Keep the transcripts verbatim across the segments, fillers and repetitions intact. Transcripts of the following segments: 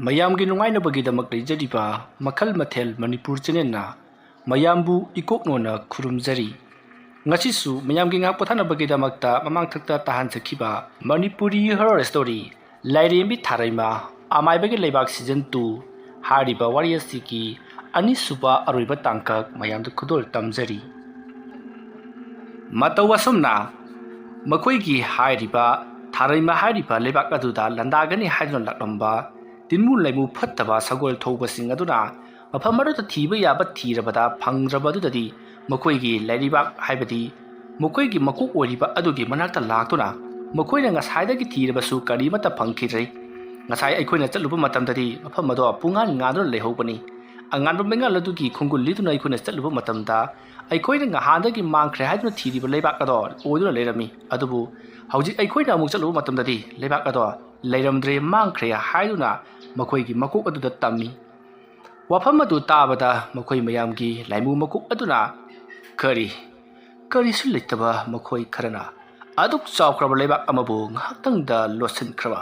ꯃꯌꯥꯝꯒꯤ ꯅꯨꯡꯉꯥꯏꯅꯕꯒꯤꯗꯃꯛ ꯂꯩꯖꯔꯤꯕ ꯃꯈꯜ ꯃꯊꯦꯜ ꯃꯅꯤꯄꯨꯔ ꯆꯦꯅꯦꯜꯅ ꯃꯌꯥꯝꯕꯨ ꯏꯀꯣꯛꯅꯣꯅ ꯈꯨꯔꯨꯝꯖꯔꯤ꯫ ꯉꯁꯤꯁꯨ ꯃꯌꯥꯝꯒꯤ ꯉꯥꯏꯍꯥꯛ ꯄꯣꯊꯥꯅꯕꯒꯤꯗꯃꯛꯇ ꯃꯃꯥꯡꯊꯛꯇ ꯇꯥꯍꯟꯖꯈꯤꯕ ꯃꯅꯤꯄꯨꯔꯤ ꯍꯣꯔꯔ ꯁ꯭ꯇꯣꯔꯤ ꯂꯥꯏꯔꯦꯝꯕꯤ ꯊꯥꯔꯩꯃ ꯑꯃꯥꯏꯕꯒꯤ ꯂꯩꯕꯥꯛ ꯁꯤꯖꯟ ꯇꯨ ꯍꯥꯏꯔꯤꯕ ꯋꯥꯔꯤ ꯑꯁꯤꯒꯤ ꯑꯅꯤꯁꯨꯕ ꯑꯔꯣꯏꯕ ꯇꯥꯡꯀꯛ ꯃꯌꯥꯝꯗ ꯈꯨꯗꯣꯜ ꯇꯝꯖꯔꯤ꯫ ꯃꯇꯧ ꯑꯁꯨꯝꯅ ꯃꯈꯣꯏꯒꯤ ꯍꯥꯏꯔꯤꯕ ꯊꯥꯔꯩꯃ ꯍꯥꯏꯔꯤꯕ ꯂꯩꯕꯥꯛ ꯑꯗꯨꯗ ꯂꯥꯟꯗꯥꯒꯅꯤ ꯍꯥꯏꯗꯨꯅ ꯂꯥꯛꯂꯝꯕ ꯇꯤꯟꯃꯨ ꯂꯩꯃꯨ ꯐꯠꯇꯕ ꯁꯒꯣꯜ ꯊꯧꯕꯁꯤꯡ ꯑꯗꯨꯅ ꯃꯐꯝ ꯑꯗꯨꯗ ꯊꯤꯕ ꯌꯥꯕ ꯊꯤꯔꯕꯗ ꯐꯪꯗ꯭ꯔꯕ ꯑꯗꯨꯗꯗꯤ ꯃꯈꯣꯏꯒꯤ ꯂꯩꯔꯤꯕꯥꯛ ꯍꯥꯏꯕꯗꯤ ꯃꯈꯣꯏꯒꯤ ꯃꯀꯣꯛ ꯑꯣꯏꯔꯤꯕ ꯑꯗꯨꯒꯤ ꯃꯅꯥꯛꯇ ꯂꯥꯛꯇꯨꯅ ꯃꯈꯣꯏꯅ ꯉꯁꯥꯏꯗꯒꯤ ꯊꯤꯔꯕꯁꯨ ꯀꯔꯤꯃꯠꯇ ꯐꯪꯈꯤꯗ꯭ꯔꯦ꯫ ꯉꯁꯥꯏ ꯑꯩꯈꯣꯏꯅ ꯆꯠꯂꯨꯕ ꯃꯇꯝꯗꯗꯤ ꯃꯐꯝ ꯑꯗꯣ ꯄꯨꯡꯉꯥꯟ ꯉꯥꯟꯗꯨꯅ ꯂꯩꯍꯧꯕꯅꯤ꯫ ꯑꯉꯥꯟꯕ ꯃꯩꯉꯥꯜ ꯑꯗꯨꯒꯤ ꯈꯣꯡꯒꯨꯜ ꯂꯤꯗꯨꯅ ꯑꯩꯈꯣꯏꯅ ꯆꯠꯂꯨꯕ ꯃꯇꯝꯗ ꯑꯩꯈꯣꯏꯅ ꯉꯍꯥꯟꯗꯒꯤ ꯃꯥꯡꯈ꯭ꯔꯦ ꯍꯥꯏꯗꯨꯅ ꯊꯤꯔꯤꯕ ꯂꯩꯕꯥꯛ ꯑꯗꯣ ꯑꯣꯏꯗꯨꯅ ꯂꯩꯔꯝꯃꯤ꯫ ꯑꯗꯨꯕꯨ ꯍꯧꯖꯤꯛ ꯑꯩꯈꯣꯏꯅ ꯑꯃꯨꯛ ꯆꯠꯂꯨꯕ ꯃꯇꯝꯗꯗꯤ ꯂꯩꯕꯥꯛ ꯑꯗꯣ ꯂꯩꯔꯝꯗ꯭ꯔꯦ, ꯃꯥꯡꯈ꯭ꯔꯦ ꯍꯥꯏꯗꯨꯅ ꯃꯈꯣꯏꯒꯤ ꯃꯀꯣꯛ ꯑꯗꯨꯗ ꯇꯝꯃꯤ꯫ ꯋꯥꯐꯝ ꯑꯗꯨ ꯇꯥꯕꯗ ꯃꯈꯣꯏ ꯃꯌꯥꯝꯒꯤ ꯂꯥꯏꯃꯨ ꯃꯀꯣꯛ ꯑꯗꯨꯅ ꯀꯔꯤ ꯀꯔꯤꯁꯨ ꯂꯩꯇꯕ ꯃꯈꯣꯏ ꯈꯔꯅ ꯑꯗꯨꯛ ꯆꯥꯎꯈ꯭ꯔꯕ ꯂꯩꯕꯥꯛ ꯑꯃꯕꯨ ꯉꯥꯏꯍꯥꯛꯇꯪꯗ ꯂꯣꯠꯁꯤꯟꯈ꯭ꯔꯕ꯫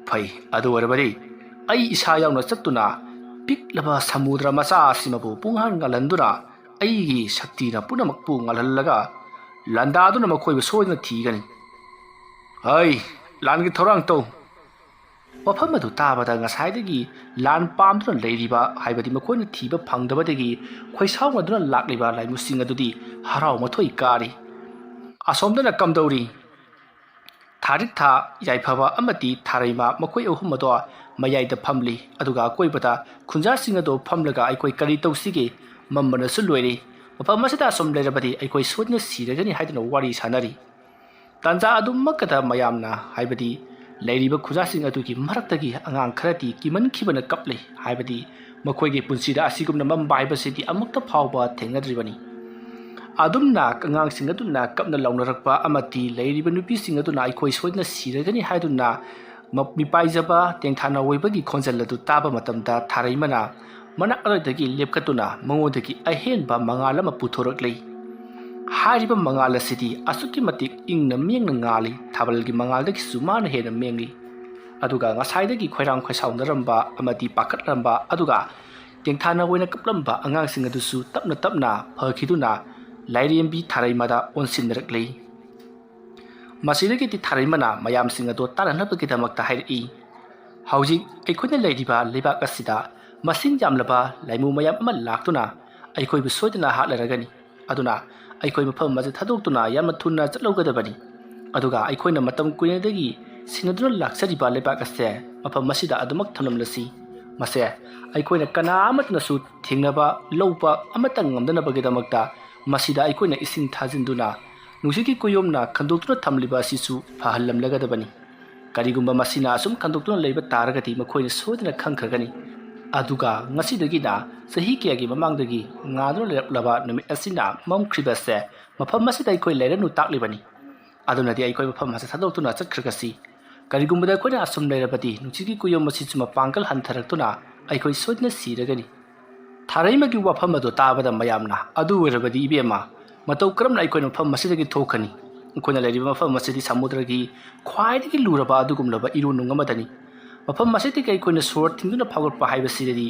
ꯐꯩ, ꯑꯗꯨ ꯑꯣꯏꯔꯕꯗꯤ ꯑꯩ ꯏꯁꯥ ꯌꯥꯎꯅ ꯆꯠꯇꯨꯅ ꯄꯤꯛꯂꯕ ꯁꯃꯨꯗ꯭ꯔ ꯃꯆꯥ ꯑꯁꯤꯃꯕꯨ ꯄꯨꯡꯍꯥꯟ ꯉꯥꯜꯍꯟꯗꯨꯅ ꯑꯩꯒꯤ ꯁꯛꯇꯤꯅ ꯄꯨꯝꯅꯃꯛꯄꯨ ꯉꯥꯜꯍꯜꯂꯒ ꯂꯥꯟꯗꯥꯗꯨꯅ ꯃꯈꯣꯏꯕꯨ ꯁꯣꯏꯗꯅ ꯊꯤꯒꯅꯤ꯫ ꯍꯩ, ꯂꯥꯟꯒꯤ ꯊꯧꯔꯥꯡ ꯇꯧ꯫ ꯋꯥꯐꯝ ꯑꯗꯨ ꯇꯥꯕꯗ ꯉꯁꯥꯏꯗꯒꯤ ꯂꯥꯟ ꯄꯥꯝꯗꯨꯅ ꯂꯩꯔꯤꯕ, ꯍꯥꯏꯕꯗꯤ ꯃꯈꯣꯏꯅ ꯊꯤꯕ ꯐꯪꯗꯕꯗꯒꯤ ꯈꯣꯏꯁꯥꯎꯅꯗꯨꯅ ꯂꯥꯛꯂꯤꯕ ꯂꯥꯏꯃꯨꯁꯤꯡ ꯑꯗꯨꯗꯤ ꯍꯔꯥꯎ ꯃꯊꯣꯏ ꯀꯥꯔꯤ꯫ ꯑꯁꯣꯝꯗꯅ ꯀꯝꯗꯧꯔꯤ? ꯊꯥꯔꯤꯛ ꯊꯥ, ꯌꯥꯏꯐꯕ ꯑꯃꯗꯤ ꯊꯥꯔꯩꯃ ꯃꯈꯣꯏ ꯑꯍꯨꯝ ꯑꯗꯣ ꯃꯌꯥꯏꯗ ꯐꯝꯂꯤ꯫ ꯑꯗꯨꯒ ꯑꯀꯣꯏꯕꯗ ꯈꯨꯟꯖꯥꯁꯤꯡ ꯑꯗꯣ ꯐꯝꯂꯒ ꯑꯩꯈꯣꯏ ꯀꯔꯤ ꯇꯧꯁꯤꯒꯦ? ꯃꯝꯕꯅꯁꯨ ꯂꯣꯏꯔꯦ꯫ ꯃꯐꯝ ꯑꯁꯤꯗ ꯑꯁꯨꯝ ꯂꯩꯔꯕꯗꯤ ꯑꯩꯈꯣꯏ ꯁꯣꯏꯗꯅ ꯁꯤꯔꯒꯅꯤ ꯍꯥꯏꯗꯨꯅ ꯋꯥꯔꯤ ꯁꯥꯅꯔꯤ꯫ ꯇꯥꯟꯖꯥ ꯑꯗꯨꯃꯛꯀꯗ ꯃꯌꯥꯝꯅ, ꯍꯥꯏꯕꯗꯤ ꯂꯩꯔꯤꯕ ꯈꯨꯖꯥꯁꯤꯡ ꯑꯗꯨꯒꯤ ꯃꯔꯛꯇꯒꯤ ꯑꯉꯥꯡ ꯈꯔꯗꯤ ꯀꯤꯃꯟꯈꯤꯕꯅ ꯀꯞꯂꯤ, ꯍꯥꯏꯕꯗꯤ ꯃꯈꯣꯏꯒꯤ ꯄꯨꯟꯁꯤꯗ ꯑꯁꯤꯒꯨꯝꯅ ꯃꯝꯕ ꯍꯥꯏꯕꯁꯤꯗꯤ ꯑꯃꯨꯛꯇ ꯐꯥꯎꯕ ꯊꯦꯡꯅꯗ꯭ꯔꯤꯕꯅꯤ꯫ ꯑꯗꯨꯝꯅ ꯑꯉꯥꯡꯁꯤꯡ ꯑꯗꯨꯅ ꯀꯞꯅ ꯂꯥꯎꯅꯔꯛꯄ ꯑꯃꯗꯤ ꯂꯩꯔꯤꯕ ꯅꯨꯄꯤꯁꯤꯡ ꯑꯗꯨꯅ ꯑꯩꯈꯣꯏ ꯁꯣꯏꯗꯅ ꯁꯤꯔꯒꯅꯤ ꯍꯥꯏꯗꯨꯅ ꯃ-, ꯃꯤꯄꯥꯏꯖꯕ ꯇꯦꯡꯊꯥꯅ ꯑꯣꯏꯕꯒꯤ ꯈꯣꯟꯖꯦꯜ ꯑꯗꯨ ꯇꯥꯕ ꯃꯇꯝꯗ ꯊꯥꯔꯩꯃꯅ ꯃꯅꯥꯛ ꯑꯗꯨꯋꯥꯏꯗꯒꯤ ꯂꯦꯞꯀꯠꯇꯨꯅ ꯃꯉꯣꯟꯗꯒꯤ ꯑꯍꯦꯟꯕ ꯃꯉꯥꯜ ꯑꯃ ꯄꯨꯊꯣꯔꯛꯂꯤ꯫ ꯍꯥꯏꯔꯤꯕ ꯃꯉꯥꯜ ꯑꯁꯤꯗꯤ ꯑꯁꯨꯛꯀꯤ ꯃꯇꯤꯛ ꯏꯪꯅ ꯃꯦꯡꯅ ꯉꯥꯜꯂꯤ, ꯊꯥꯕꯜꯒꯤ ꯃꯉꯥꯜꯗꯒꯤꯁꯨ ꯃꯥꯅ ꯍꯦꯟꯅ ꯃꯦꯡꯂꯤ꯫ ꯑꯗꯨꯒ ꯉꯁꯥꯏꯗꯒꯤ ꯈꯣꯏꯔꯥꯡ ꯈꯣꯏꯁꯥꯎꯅꯔꯝꯕ ꯑꯃꯗꯤ ꯄꯥꯈꯠꯂꯝꯕ, ꯑꯗꯨꯒ ꯇꯦꯡꯊꯥꯅ ꯑꯣꯏꯅ ꯀꯞꯂꯝꯕ ꯑꯉꯥꯡꯁꯤꯡ ꯑꯗꯨꯁꯨ ꯇꯞꯅ ꯇꯞꯅ ꯐꯈꯤꯗꯨꯅ ꯂꯥꯏꯔꯦꯝꯕꯤ ꯊꯥꯔꯩꯃꯗ ꯑꯣꯟꯁꯤꯟꯅꯔꯛꯂꯤ꯫ ꯃꯁꯤꯗꯒꯤꯗꯤ ꯊꯥꯔꯩꯃꯅ ꯃꯌꯥꯝꯁꯤꯡ ꯑꯗꯨ ꯇꯥꯟꯅꯅꯕꯒꯤꯗꯃꯛꯇ ꯍꯥꯏꯔꯛꯏ, "ꯍꯧꯖꯤꯛ ꯑꯩꯈꯣꯏꯅ ꯂꯩꯔꯤꯕ ꯂꯩꯕꯥꯛ ꯑꯁꯤꯗ ꯃꯁꯤꯡ ꯌꯥꯝꯂꯕ ꯂꯥꯏꯃꯨ ꯃꯌꯥꯝ ꯑꯃ ꯂꯥꯛꯇꯨꯅ ꯑꯩꯈꯣꯏꯕꯨ ꯁꯣꯏꯗꯅ ꯍꯥꯠꯂꯔꯒꯅꯤ꯫ ꯑꯗꯨꯅ ꯑꯩꯈꯣꯏ ꯃꯐꯝ ꯑꯁꯤ ꯊꯥꯗꯣꯛꯇꯨꯅ ꯌꯥꯝꯅ ꯊꯨꯅ ꯆꯠꯍꯧꯒꯗꯕꯅꯤ꯫ ꯑꯗꯨꯒ ꯑꯩꯈꯣꯏꯅ ꯃꯇꯝ ꯀꯨꯏꯅꯗꯒꯤ ꯁꯤꯟꯅꯗꯨꯅ ꯂꯥꯛꯆꯔꯤꯕ ꯂꯩꯕꯥꯛ ꯑꯁꯦ ꯃꯐꯝ ꯑꯁꯤꯗ ꯑꯗꯨꯃꯛ ꯊꯝꯂꯝꯂꯁꯤ꯫ ꯃꯁꯦ ꯑꯩꯈꯣꯏꯅ ꯀꯅꯥ ꯑꯃꯠꯇꯅꯁꯨ ꯊꯦꯡꯅꯕ ꯂꯧꯕ ꯑꯃꯠꯇ ꯉꯝꯗꯅꯕꯒꯤꯗꯃꯛꯇ ꯃꯁꯤꯗ ꯑꯩꯈꯣꯏꯅ ꯏꯁꯤꯡ ꯊꯥꯖꯤꯟꯗꯨꯅ ꯅꯨꯡꯁꯤꯠꯀꯤ ꯀꯨꯌꯣꯝꯅ ꯈꯟꯗꯣꯛꯇꯨꯅ ꯊꯝꯂꯤꯕ ꯑꯁꯤꯁꯨ ꯐꯍꯜꯂꯝꯂꯒꯗꯕꯅꯤ꯫ ꯀꯔꯤꯒꯨꯝꯕ ꯃꯁꯤꯅ ꯑꯁꯨꯝ ꯈꯟꯗꯣꯛꯇꯨꯅ ꯂꯩꯕ ꯇꯥꯔꯒꯗꯤ ꯃꯈꯣꯏꯅ ꯁꯣꯏꯗꯅ ꯈꯪꯈ꯭ꯔꯒꯅꯤ꯫ ꯑꯗꯨꯒ ꯉꯁꯤꯗꯒꯤꯅ ꯆꯍꯤ ꯀꯌꯥꯒꯤ ꯃꯃꯥꯡꯗꯒꯤ ꯉꯥꯗꯨꯅ ꯂꯩꯔꯛꯂꯕ ꯅꯨꯃꯤꯠ ꯑꯁꯤꯅ ꯃꯝꯈ꯭ꯔꯤꯕꯁꯦ ꯃꯐꯝ ꯑꯁꯤꯗ ꯑꯩꯈꯣꯏ ꯂꯩꯔꯅꯨ ꯇꯥꯛꯂꯤꯕꯅꯤ꯫ ꯑꯗꯨꯅꯗꯤ ꯑꯩꯈꯣꯏ ꯃꯐꯝ ꯑꯁꯤ ꯊꯥꯗꯣꯛꯇꯨꯅ ꯆꯠꯈ꯭ꯔꯒꯁꯤ꯫ ꯀꯔꯤꯒꯨꯝꯕꯗ ꯑꯩꯈꯣꯏꯅ ꯑꯁꯨꯝ ꯂꯩꯔꯕꯗꯤ ꯅꯨꯡꯁꯤꯠꯀꯤ ꯀꯨꯌꯣꯝ ꯑꯁꯤꯁꯨ ꯃꯄꯥꯡꯒꯜ ꯍꯟꯊꯔꯛꯇꯨꯅ ꯑꯩꯈꯣꯏ ꯁꯣꯏꯗꯅ ꯁꯤꯔꯒꯅꯤ꯫ ꯊꯥꯔꯩꯃꯒꯤ ꯋꯥꯐꯝ ꯑꯗꯨ ꯇꯥꯕꯗ ꯃꯌꯥꯝꯅ, "ꯑꯗꯨ ꯑꯣꯏꯔꯕꯗꯤ ꯏꯕꯦꯝꯃ, ꯃꯇꯧ ꯀꯔꯝꯅ ꯑꯩꯈꯣꯏꯅ ꯃꯐꯝ ꯑꯁꯤꯗꯒꯤ ꯊꯣꯛꯀꯅꯤ? ꯑꯩꯈꯣꯏꯅ ꯂꯩꯔꯤꯕ ꯃꯐꯝ ꯑꯁꯤꯗꯤ ꯁꯃꯨꯗ꯭ꯔꯒꯤ ꯈ꯭ꯋꯥꯏꯗꯒꯤ ꯂꯨꯔꯕ ꯑꯗꯨꯒꯨꯝꯂꯕ ꯏꯔꯨꯅꯨꯡ ꯑꯃꯗꯅꯤ꯫ ꯃꯐꯝ ꯑꯁꯤꯗꯒꯤ ꯑꯩꯈꯣꯏꯅ ꯁꯣꯔ ꯊꯤꯡꯗꯨꯅ ꯐꯥꯎꯒꯠꯄ ꯍꯥꯏꯕꯁꯤꯗꯗꯤ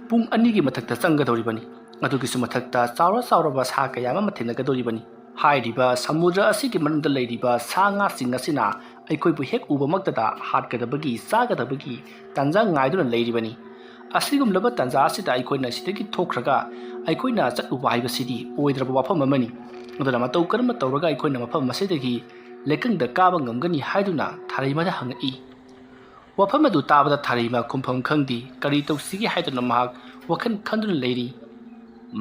ꯄꯨꯡ ꯑꯅꯤꯒꯤ ꯃꯊꯛꯇ ꯆꯪꯒꯗꯧꯔꯤꯕꯅꯤ꯫ ꯑꯗꯨꯒꯤꯁꯨ ꯃꯊꯛꯇ ꯆꯥꯎꯔ ꯆꯥꯎꯔꯕ ꯁꯥ ꯀꯌꯥ ꯑꯃ ꯊꯦꯡꯅꯒꯗꯧꯔꯤꯕꯅꯤ꯫ ꯍꯥꯏꯔꯤꯕ ꯁꯃꯨꯗ꯭ꯔ ꯑꯁꯤꯒꯤ ꯃꯅꯨꯡꯗ ꯂꯩꯔꯤꯕ ꯁꯥ ꯉꯥꯁꯤꯡ ꯑꯁꯤꯅ ꯑꯩꯈꯣꯏꯕꯨ ꯍꯦꯛ ꯎꯕꯃꯛꯇꯗ ꯍꯥꯠꯀꯗꯕꯒꯤ, ꯆꯥꯒꯗꯕꯒꯤ ꯇꯥꯟꯖꯥ ꯉꯥꯏꯗꯨꯅ ꯂꯩꯔꯤꯕꯅꯤ꯫ ꯑꯁꯤꯒꯨꯝꯂꯕ ꯇꯥꯟꯖꯥ ꯑꯁꯤꯗ ꯑꯩꯈꯣꯏꯅ ꯁꯤꯗꯒꯤ ꯊꯣꯛꯈ꯭ꯔꯒ ꯑꯩꯈꯣꯏꯅ ꯆꯠꯂꯨꯕ ꯍꯥꯏꯕꯁꯤꯗꯤ ꯑꯣꯏꯗ꯭ꯔꯕ ꯋꯥꯐꯝ ꯑꯃꯅꯤ꯫ ꯑꯗꯨꯅ ꯃꯇꯧ ꯀꯔꯝꯅ ꯇꯧꯔꯒ ꯑꯩꯈꯣꯏꯅ ꯃꯐꯝ ꯑꯁꯤꯗꯒꯤ ꯂꯩꯀꯪꯗ ꯀꯥꯕ ꯉꯝꯒꯅꯤ?" ꯍꯥꯏꯗꯨꯅ ꯊꯥꯔꯩꯃꯗ ꯍꯪꯉꯛꯏ꯫ ꯋꯥꯐꯝ ꯑꯗꯨ ꯇꯥꯕꯗ ꯊꯥꯔꯩꯃ ꯈꯨꯝꯐꯝ ꯈꯪꯗꯦ, ꯀꯔꯤ ꯇꯧꯁꯤꯒꯦ ꯍꯥꯏꯗꯨꯅ ꯃꯍꯥꯛ ꯋꯥꯈꯜ ꯈꯟꯗꯨꯅ ꯂꯩꯔꯤ꯫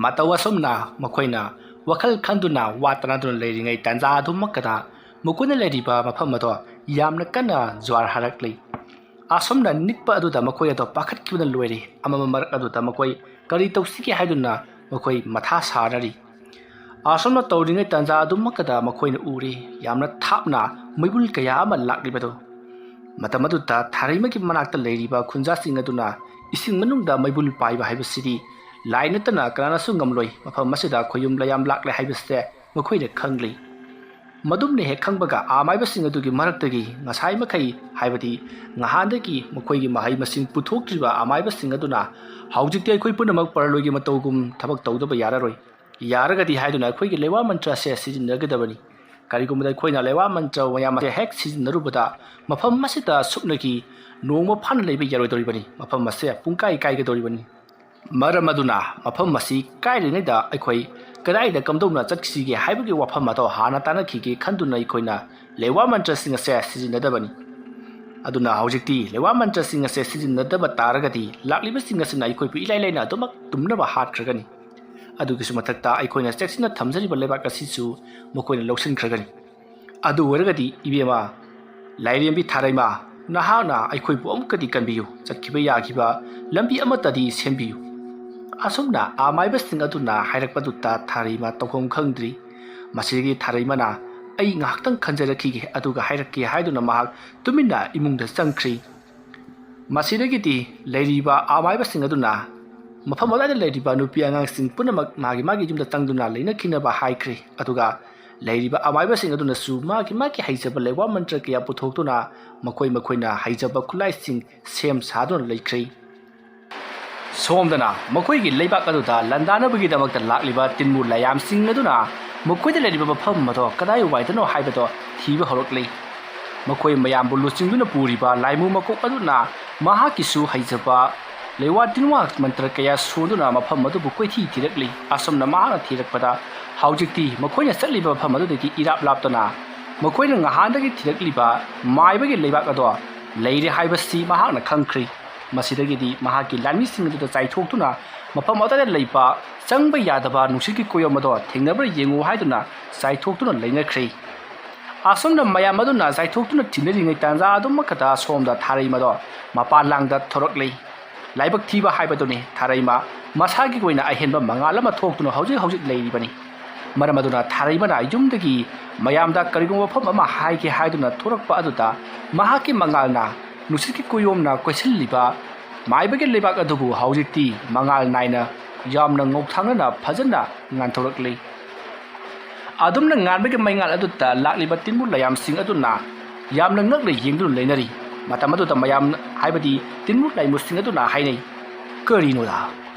ꯃꯇꯧ ꯑꯁꯨꯝꯅ ꯃꯈꯣꯏꯅ ꯋꯥꯈꯜ ꯈꯟꯗꯨꯅ ꯋꯥ ꯇꯥꯅꯗꯨꯅ ꯂꯩꯔꯤꯉꯩ ꯇꯥꯟꯖꯥ ꯑꯗꯨꯃꯛꯀꯗ ꯃꯈꯣꯏꯅ ꯂꯩꯔꯤꯕ ꯃꯐꯝ ꯑꯗꯣ ꯌꯥꯝꯅ ꯀꯟꯅ ꯖ꯭ꯋꯥꯔ ꯍꯥꯔꯛꯂꯤ꯫ ꯑꯁꯨꯝꯅ ꯅꯤꯛꯄ ꯑꯗꯨꯗ ꯃꯈꯣꯏ ꯑꯗꯣ ꯄꯥꯈꯠꯈꯤꯕꯅ ꯂꯣꯏꯔꯦ꯫ ꯑꯃꯝꯕ ꯃꯔꯛ ꯑꯗꯨꯗ ꯃꯈꯣꯏ ꯀꯔꯤ ꯇꯧꯁꯤꯒꯦ ꯍꯥꯏꯗꯨꯅ ꯃꯈꯣꯏ ꯃꯊꯥ ꯁꯥꯅꯔꯤ꯫ ꯑꯁꯨꯝꯅ ꯇꯧꯔꯤꯉꯩ ꯇꯥꯟꯖꯥ ꯑꯗꯨꯃꯛꯀꯗ ꯃꯈꯣꯏꯅ ꯎꯔꯦ, ꯌꯥꯝꯅ ꯊꯥꯞꯅ ꯃꯩꯕꯨꯜ ꯀꯌꯥ ꯑꯃ ꯂꯥꯛꯂꯤꯕꯗꯨ꯫ ꯃꯇꯝ ꯑꯗꯨꯗ ꯊꯥꯔꯩꯃꯒꯤ ꯃꯅꯥꯛꯇ ꯂꯩꯔꯤꯕ ꯈꯨꯟꯖꯥꯁꯤꯡ ꯑꯗꯨꯅ ꯏꯁꯤꯡ ꯃꯅꯨꯡꯗ ꯃꯩꯕꯨꯜ ꯄꯥꯏꯕ ꯍꯥꯏꯕꯁꯤꯗꯤ ꯂꯥꯏ ꯅꯠꯇꯅ ꯀꯅꯥꯅꯁꯨ ꯉꯝꯂꯣꯏ꯫ ꯃꯐꯝ ꯑꯁꯤꯗ ꯈꯣꯌꯨꯝ ꯂꯥꯏꯌꯥꯝ ꯂꯥꯛꯂꯦ ꯍꯥꯏꯕꯁꯦ ꯃꯈꯣꯏꯅ ꯈꯪꯂꯤ꯫ ꯃꯗꯨꯝꯅ ꯍꯦꯛ ꯈꯪꯕꯒ ꯑꯃꯥꯏꯕꯁꯤꯡ ꯑꯗꯨꯒꯤ ꯃꯔꯛꯇꯒꯤ ꯉꯁꯥꯏ ꯃꯈꯩ, ꯍꯥꯏꯕꯗꯤ ꯉꯍꯥꯟꯗꯒꯤ ꯃꯈꯣꯏꯒꯤ ꯃꯍꯩ ꯃꯁꯤꯡ ꯄꯨꯊꯣꯛꯇ꯭ꯔꯤꯕ ꯑꯃꯥꯏꯕꯁꯤꯡ ꯑꯗꯨꯅ ꯍꯧꯖꯤꯛꯇꯤ ꯑꯩꯈꯣꯏ ꯄꯨꯝꯅꯃꯛ ꯄꯔꯂꯣꯏꯒꯤ ꯃꯇꯧꯒꯨꯝ ꯊꯕꯛ ꯇꯧꯗꯕ ꯌꯥꯔꯔꯣꯏ꯫ ꯌꯥꯔꯒꯗꯤ ꯍꯥꯏꯗꯨꯅ ꯑꯩꯈꯣꯏꯒꯤ ꯂꯩꯋꯥ ꯃꯟꯇ꯭ꯔ ꯑꯁꯦ ꯁꯤꯖꯤꯟꯅꯒꯗꯕꯅꯤ꯫ ꯀꯔꯤꯒꯨꯝꯕꯗ ꯑꯩꯈꯣꯏꯅ ꯂꯩꯋꯥ ꯃꯟꯇ꯭ꯔ ꯃꯌꯥꯝ ꯑꯁꯦ ꯍꯦꯛ ꯁꯤꯖꯤꯟꯅꯔꯨꯕꯗ ꯃꯐꯝ ꯑꯁꯤꯗ ꯁꯨꯞꯅꯒꯤ ꯅꯣꯡꯃ ꯐꯥꯅ ꯂꯩꯕ ꯌꯥꯔꯣꯏꯗꯧꯔꯤꯕꯅꯤ꯫ ꯃꯐꯝ ꯑꯁꯦ ꯄꯨꯡꯀꯥꯏ ꯀꯥꯏꯒꯗꯧꯔꯤꯕꯅꯤ꯫ ꯃꯔꯝ ꯑꯗꯨꯅ ꯃꯐꯝ ꯑꯁꯤ ꯀꯥꯏꯔꯤꯉꯩꯗ ꯑꯩꯈꯣꯏ ꯀꯗꯥꯏꯗ ꯀꯝꯗꯧꯅ ꯆꯠꯁꯤꯒꯦ ꯍꯥꯏꯕꯒꯤ ꯋꯥꯐꯝ ꯑꯗꯣ ꯍꯥꯟꯅ ꯇꯥꯟꯅꯈꯤꯒꯦ ꯈꯟꯗꯨꯅ ꯑꯩꯈꯣꯏꯅ ꯂꯩꯋꯥ ꯃꯟꯇ꯭ꯔꯁꯤꯡ ꯑꯁꯦ ꯁꯤꯖꯤꯟꯅꯗꯕꯅꯤ꯫ ꯑꯗꯨꯅ ꯍꯧꯖꯤꯛꯇꯤ ꯂꯩꯋꯥ ꯃꯟꯇ꯭ꯔꯁꯤꯡ ꯑꯁꯦ ꯁꯤꯖꯤꯟꯅꯗꯕ ꯇꯥꯔꯒꯗꯤ ꯂꯥꯛꯂꯤꯕꯁꯤꯡ ꯑꯁꯤꯅ ꯑꯩꯈꯣꯏꯕꯨ ꯏꯂꯥꯏ ꯂꯥꯏꯅ ꯑꯗꯨꯃꯛ ꯇꯨꯝꯅꯕ ꯍꯥꯠꯈ꯭ꯔꯒꯅꯤ꯫ ꯑꯗꯨꯒꯤꯁꯨ ꯃꯊꯛꯇ ꯑꯩꯈꯣꯏꯅ ꯆꯦꯛꯁꯤꯟꯅ ꯊꯝꯖꯔꯤꯕ ꯂꯩꯕꯥꯛ ꯑꯁꯤꯁꯨ ꯃꯈꯣꯏꯅ ꯂꯧꯁꯤꯟꯈ꯭ꯔꯒꯅꯤ꯫ ꯑꯗꯨ ꯑꯣꯏꯔꯒꯗꯤ ꯏꯕꯦꯝꯃ, ꯂꯥꯏꯔꯦꯝꯕꯤ ꯊꯥꯔꯩꯃ, ꯅꯍꯥꯛꯅ ꯑꯩꯈꯣꯏꯕꯨ ꯑꯃꯨꯛꯀꯗꯤ ꯀꯟꯕꯤꯌꯨ, ꯆꯠꯈꯤꯕ ꯌꯥꯈꯤꯕ ꯂꯝꯕꯤ ꯑꯃꯠꯇꯗꯤ ꯁꯦꯝꯕꯤꯌꯨ꯫ ꯑꯁꯨꯝꯅ ꯑꯃꯥꯏꯕꯁꯤꯡ ꯑꯗꯨꯅ ꯍꯥꯏꯔꯛꯄꯗꯨꯗ ꯊꯥꯔꯩꯃ ꯇꯧꯐꯝ ꯈꯪꯗ꯭ꯔꯤ꯫ ꯃꯁꯤꯗꯒꯤ ꯊꯥꯔꯩꯃꯅ "ꯑꯩ ꯉꯥꯏꯍꯥꯛꯇꯪ ꯈꯟꯖꯔꯛꯈꯤꯒꯦ, ꯑꯗꯨꯒ ꯍꯥꯏꯔꯛꯀꯦ" ꯍꯥꯏꯗꯨꯅ ꯃꯍꯥꯛ ꯇꯨꯃꯤꯟꯅ ꯏꯃꯨꯡꯗ ꯆꯪꯈ꯭ꯔꯤ꯫ ꯃꯁꯤꯗꯒꯤꯗꯤ ꯂꯩꯔꯤꯕ ꯑꯃꯥꯏꯕꯁꯤꯡ ꯑꯗꯨꯅ ꯃꯐꯝ ꯑꯗꯨꯋꯥꯏꯗ ꯂꯩꯔꯤꯕ ꯅꯨꯄꯤ ꯑꯉꯥꯡꯁꯤꯡ ꯄꯨꯝꯅꯃꯛ ꯃꯥꯒꯤ ꯃꯥꯒꯤ ꯌꯨꯝꯗ ꯆꯪꯗꯨꯅ ꯂꯩꯅꯈꯤꯅꯕ ꯍꯥꯏꯈ꯭ꯔꯦ꯫ ꯑꯗꯨꯒ ꯂꯩꯔꯤꯕ ꯑꯃꯥꯏꯕꯁꯤꯡ ꯑꯗꯨꯅꯁꯨ ꯃꯥꯒꯤ ꯃꯥꯒꯤ ꯍꯩꯖꯕ ꯂꯩꯋꯥ ꯃꯟꯇ꯭ꯔ ꯀꯌꯥ ꯄꯨꯊꯣꯛꯇꯨꯅ ꯃꯈꯣꯏ ꯃꯈꯣꯏꯅ ꯍꯩꯖꯕ ꯈꯨꯠꯂꯥꯏꯁꯤꯡ ꯁꯦꯝ ꯁꯥꯗꯨꯅ ꯂꯩꯈ꯭ꯔꯦ꯫ ꯁꯣꯝꯗꯅ ꯃꯈꯣꯏꯒꯤ ꯂꯩꯕꯥꯛ ꯑꯗꯨꯗ ꯂꯥꯟꯗꯥꯅꯕꯒꯤꯗꯃꯛꯇ ꯂꯥꯛꯂꯤꯕ ꯇꯤꯟꯃꯨ ꯂꯥꯏꯌꯥꯝꯁꯤꯡ ꯑꯗꯨꯅ ꯃꯈꯣꯏꯗ ꯂꯩꯔꯤꯕ ꯃꯐꯝ ꯑꯗꯣ ꯀꯗꯥꯏ ꯋꯥꯏꯗꯅꯣ ꯍꯥꯏꯕꯗꯣ ꯊꯤꯕ ꯍꯧꯔꯛꯂꯤ꯫ ꯃꯈꯣꯏ ꯃꯌꯥꯝꯕꯨ ꯂꯨꯆꯤꯡꯗꯨꯅ ꯄꯨꯔꯤꯕ ꯂꯥꯏꯃꯨ ꯃꯀꯣꯛ ꯑꯗꯨꯅ ꯃꯍꯥꯛꯀꯤꯁꯨ ꯍꯩꯖꯕ ꯂꯩꯋꯥ ꯇꯤꯟꯋꯥ ꯃꯟꯇ꯭ꯔ ꯀꯌꯥ ꯁꯣꯟꯗꯨꯅ ꯃꯐꯝ ꯑꯗꯨꯕꯨ ꯀꯣꯏꯊꯤ ꯊꯤꯔꯛꯂꯤ꯫ ꯑꯁꯨꯝꯅ ꯃꯍꯥꯛꯅ ꯊꯤꯔꯛꯄꯗ ꯍꯧꯖꯤꯛꯇꯤ ꯃꯈꯣꯏꯅ ꯆꯠꯂꯤꯕ ꯃꯐꯝ ꯑꯗꯨꯗꯒꯤ ꯏꯔꯥꯞ ꯂꯥꯞꯇꯅ ꯃꯈꯣꯏꯅ ꯉꯍꯥꯟꯗꯒꯤ ꯊꯤꯔꯛꯂꯤꯕ ꯃꯥꯏꯕꯒꯤ ꯂꯩꯕꯥꯛ ꯑꯗꯣ ꯂꯩꯔꯦ ꯍꯥꯏꯕꯁꯤ ꯃꯍꯥꯛꯅ ꯈꯪꯈ꯭ꯔꯤ꯫ ꯃꯁꯤꯗꯒꯤꯗꯤ ꯃꯍꯥꯛꯀꯤ ꯂꯥꯟꯃꯤꯁꯤꯡ ꯑꯗꯨꯗ ꯆꯥꯏꯊꯣꯛꯇꯨꯅ ꯃꯐꯝ ꯑꯗꯨꯗ ꯂꯩꯕ ꯆꯪꯕ ꯌꯥꯗꯕ ꯅꯨꯡꯁꯤꯠꯀꯤ ꯀꯣꯌꯣꯝ ꯑꯗꯣ ꯊꯦꯡꯅꯕ꯭ꯔꯥ ꯌꯦꯡꯉꯨ ꯍꯥꯏꯗꯨꯅ ꯆꯥꯏꯊꯣꯛꯇꯨꯅ ꯂꯩꯅꯈ꯭ꯔꯦ꯫ ꯑꯁꯨꯝꯅ ꯃꯌꯥꯝ ꯑꯗꯨꯅ ꯆꯥꯏꯊꯣꯛꯇꯨꯅ ꯊꯤꯅꯔꯤꯉꯩ ꯇꯥꯟꯖꯥ ꯑꯗꯨꯃꯛꯇꯗ ꯁꯣꯝꯗ ꯊꯥꯔꯩꯃꯗꯣ ꯃꯄꯥꯟ ꯂꯥꯡꯗ ꯊꯣꯔꯛꯂꯤ꯫ ꯂꯥꯏꯕꯛ ꯊꯤꯕ ꯍꯥꯏꯕꯗꯨꯅꯤ, ꯊꯥꯔꯩꯃ ꯃꯁꯥꯒꯤ ꯑꯣꯏꯅ ꯑꯍꯦꯟꯕ ꯃꯉꯥꯜ ꯑꯃ ꯊꯣꯛꯇꯨꯅ ꯍꯧꯖꯤꯛ ꯍꯧꯖꯤꯛ ꯂꯩꯔꯤꯕꯅꯤ꯫ ꯃꯔꯝ ꯑꯗꯨꯅ ꯊꯥꯔꯩꯃꯅ ꯌꯨꯝꯗꯒꯤ ꯃꯌꯥꯝꯗ ꯀꯔꯤꯒꯨꯝꯕ ꯋꯥꯐꯝ ꯑꯃ ꯍꯥꯏꯒꯦ ꯍꯥꯏꯗꯨꯅ ꯊꯣꯔꯛꯄ ꯑꯗꯨꯗ ꯃꯍꯥꯛꯀꯤ ꯃꯉꯥꯜꯅ ꯅꯨꯡꯁꯤꯠꯀꯤ ꯀꯨꯌꯣꯝꯅ ꯀꯣꯏꯁꯤꯜꯂꯤꯕ ꯃꯥꯏꯕꯒꯤ ꯂꯩꯕꯥꯛ ꯑꯗꯨꯕꯨ ꯍꯧꯖꯤꯛꯇꯤ ꯃꯉꯥꯜ ꯅꯥꯏꯅ ꯌꯥꯝꯅ ꯉꯧꯊꯥꯡꯅꯅ ꯐꯖꯅ ꯉꯥꯟꯊꯣꯔꯛꯂꯤ꯫ ꯑꯗꯨꯝꯅ ꯉꯥꯟꯕꯒꯤ ꯃꯩꯉꯥꯜ ꯑꯗꯨꯗ ꯂꯥꯛꯂꯤꯕ ꯇꯤꯟꯕꯨ ꯂꯥꯏꯌꯥꯝꯁꯤꯡ ꯑꯗꯨꯅ ꯌꯥꯝꯅ ꯉꯛꯅ ꯌꯦꯡꯗꯨꯅ ꯂꯩꯅꯔꯤ꯫ ꯃꯇꯝ ꯑꯗꯨꯗ ꯃꯌꯥꯝ, ꯍꯥꯏꯕꯗꯤ ꯇꯤꯟꯕꯨ ꯂꯥꯏꯃꯨꯁꯤꯡ ꯑꯗꯨꯅ ꯍꯥꯏꯅꯩ, "ꯀꯔꯤꯅꯣꯗ?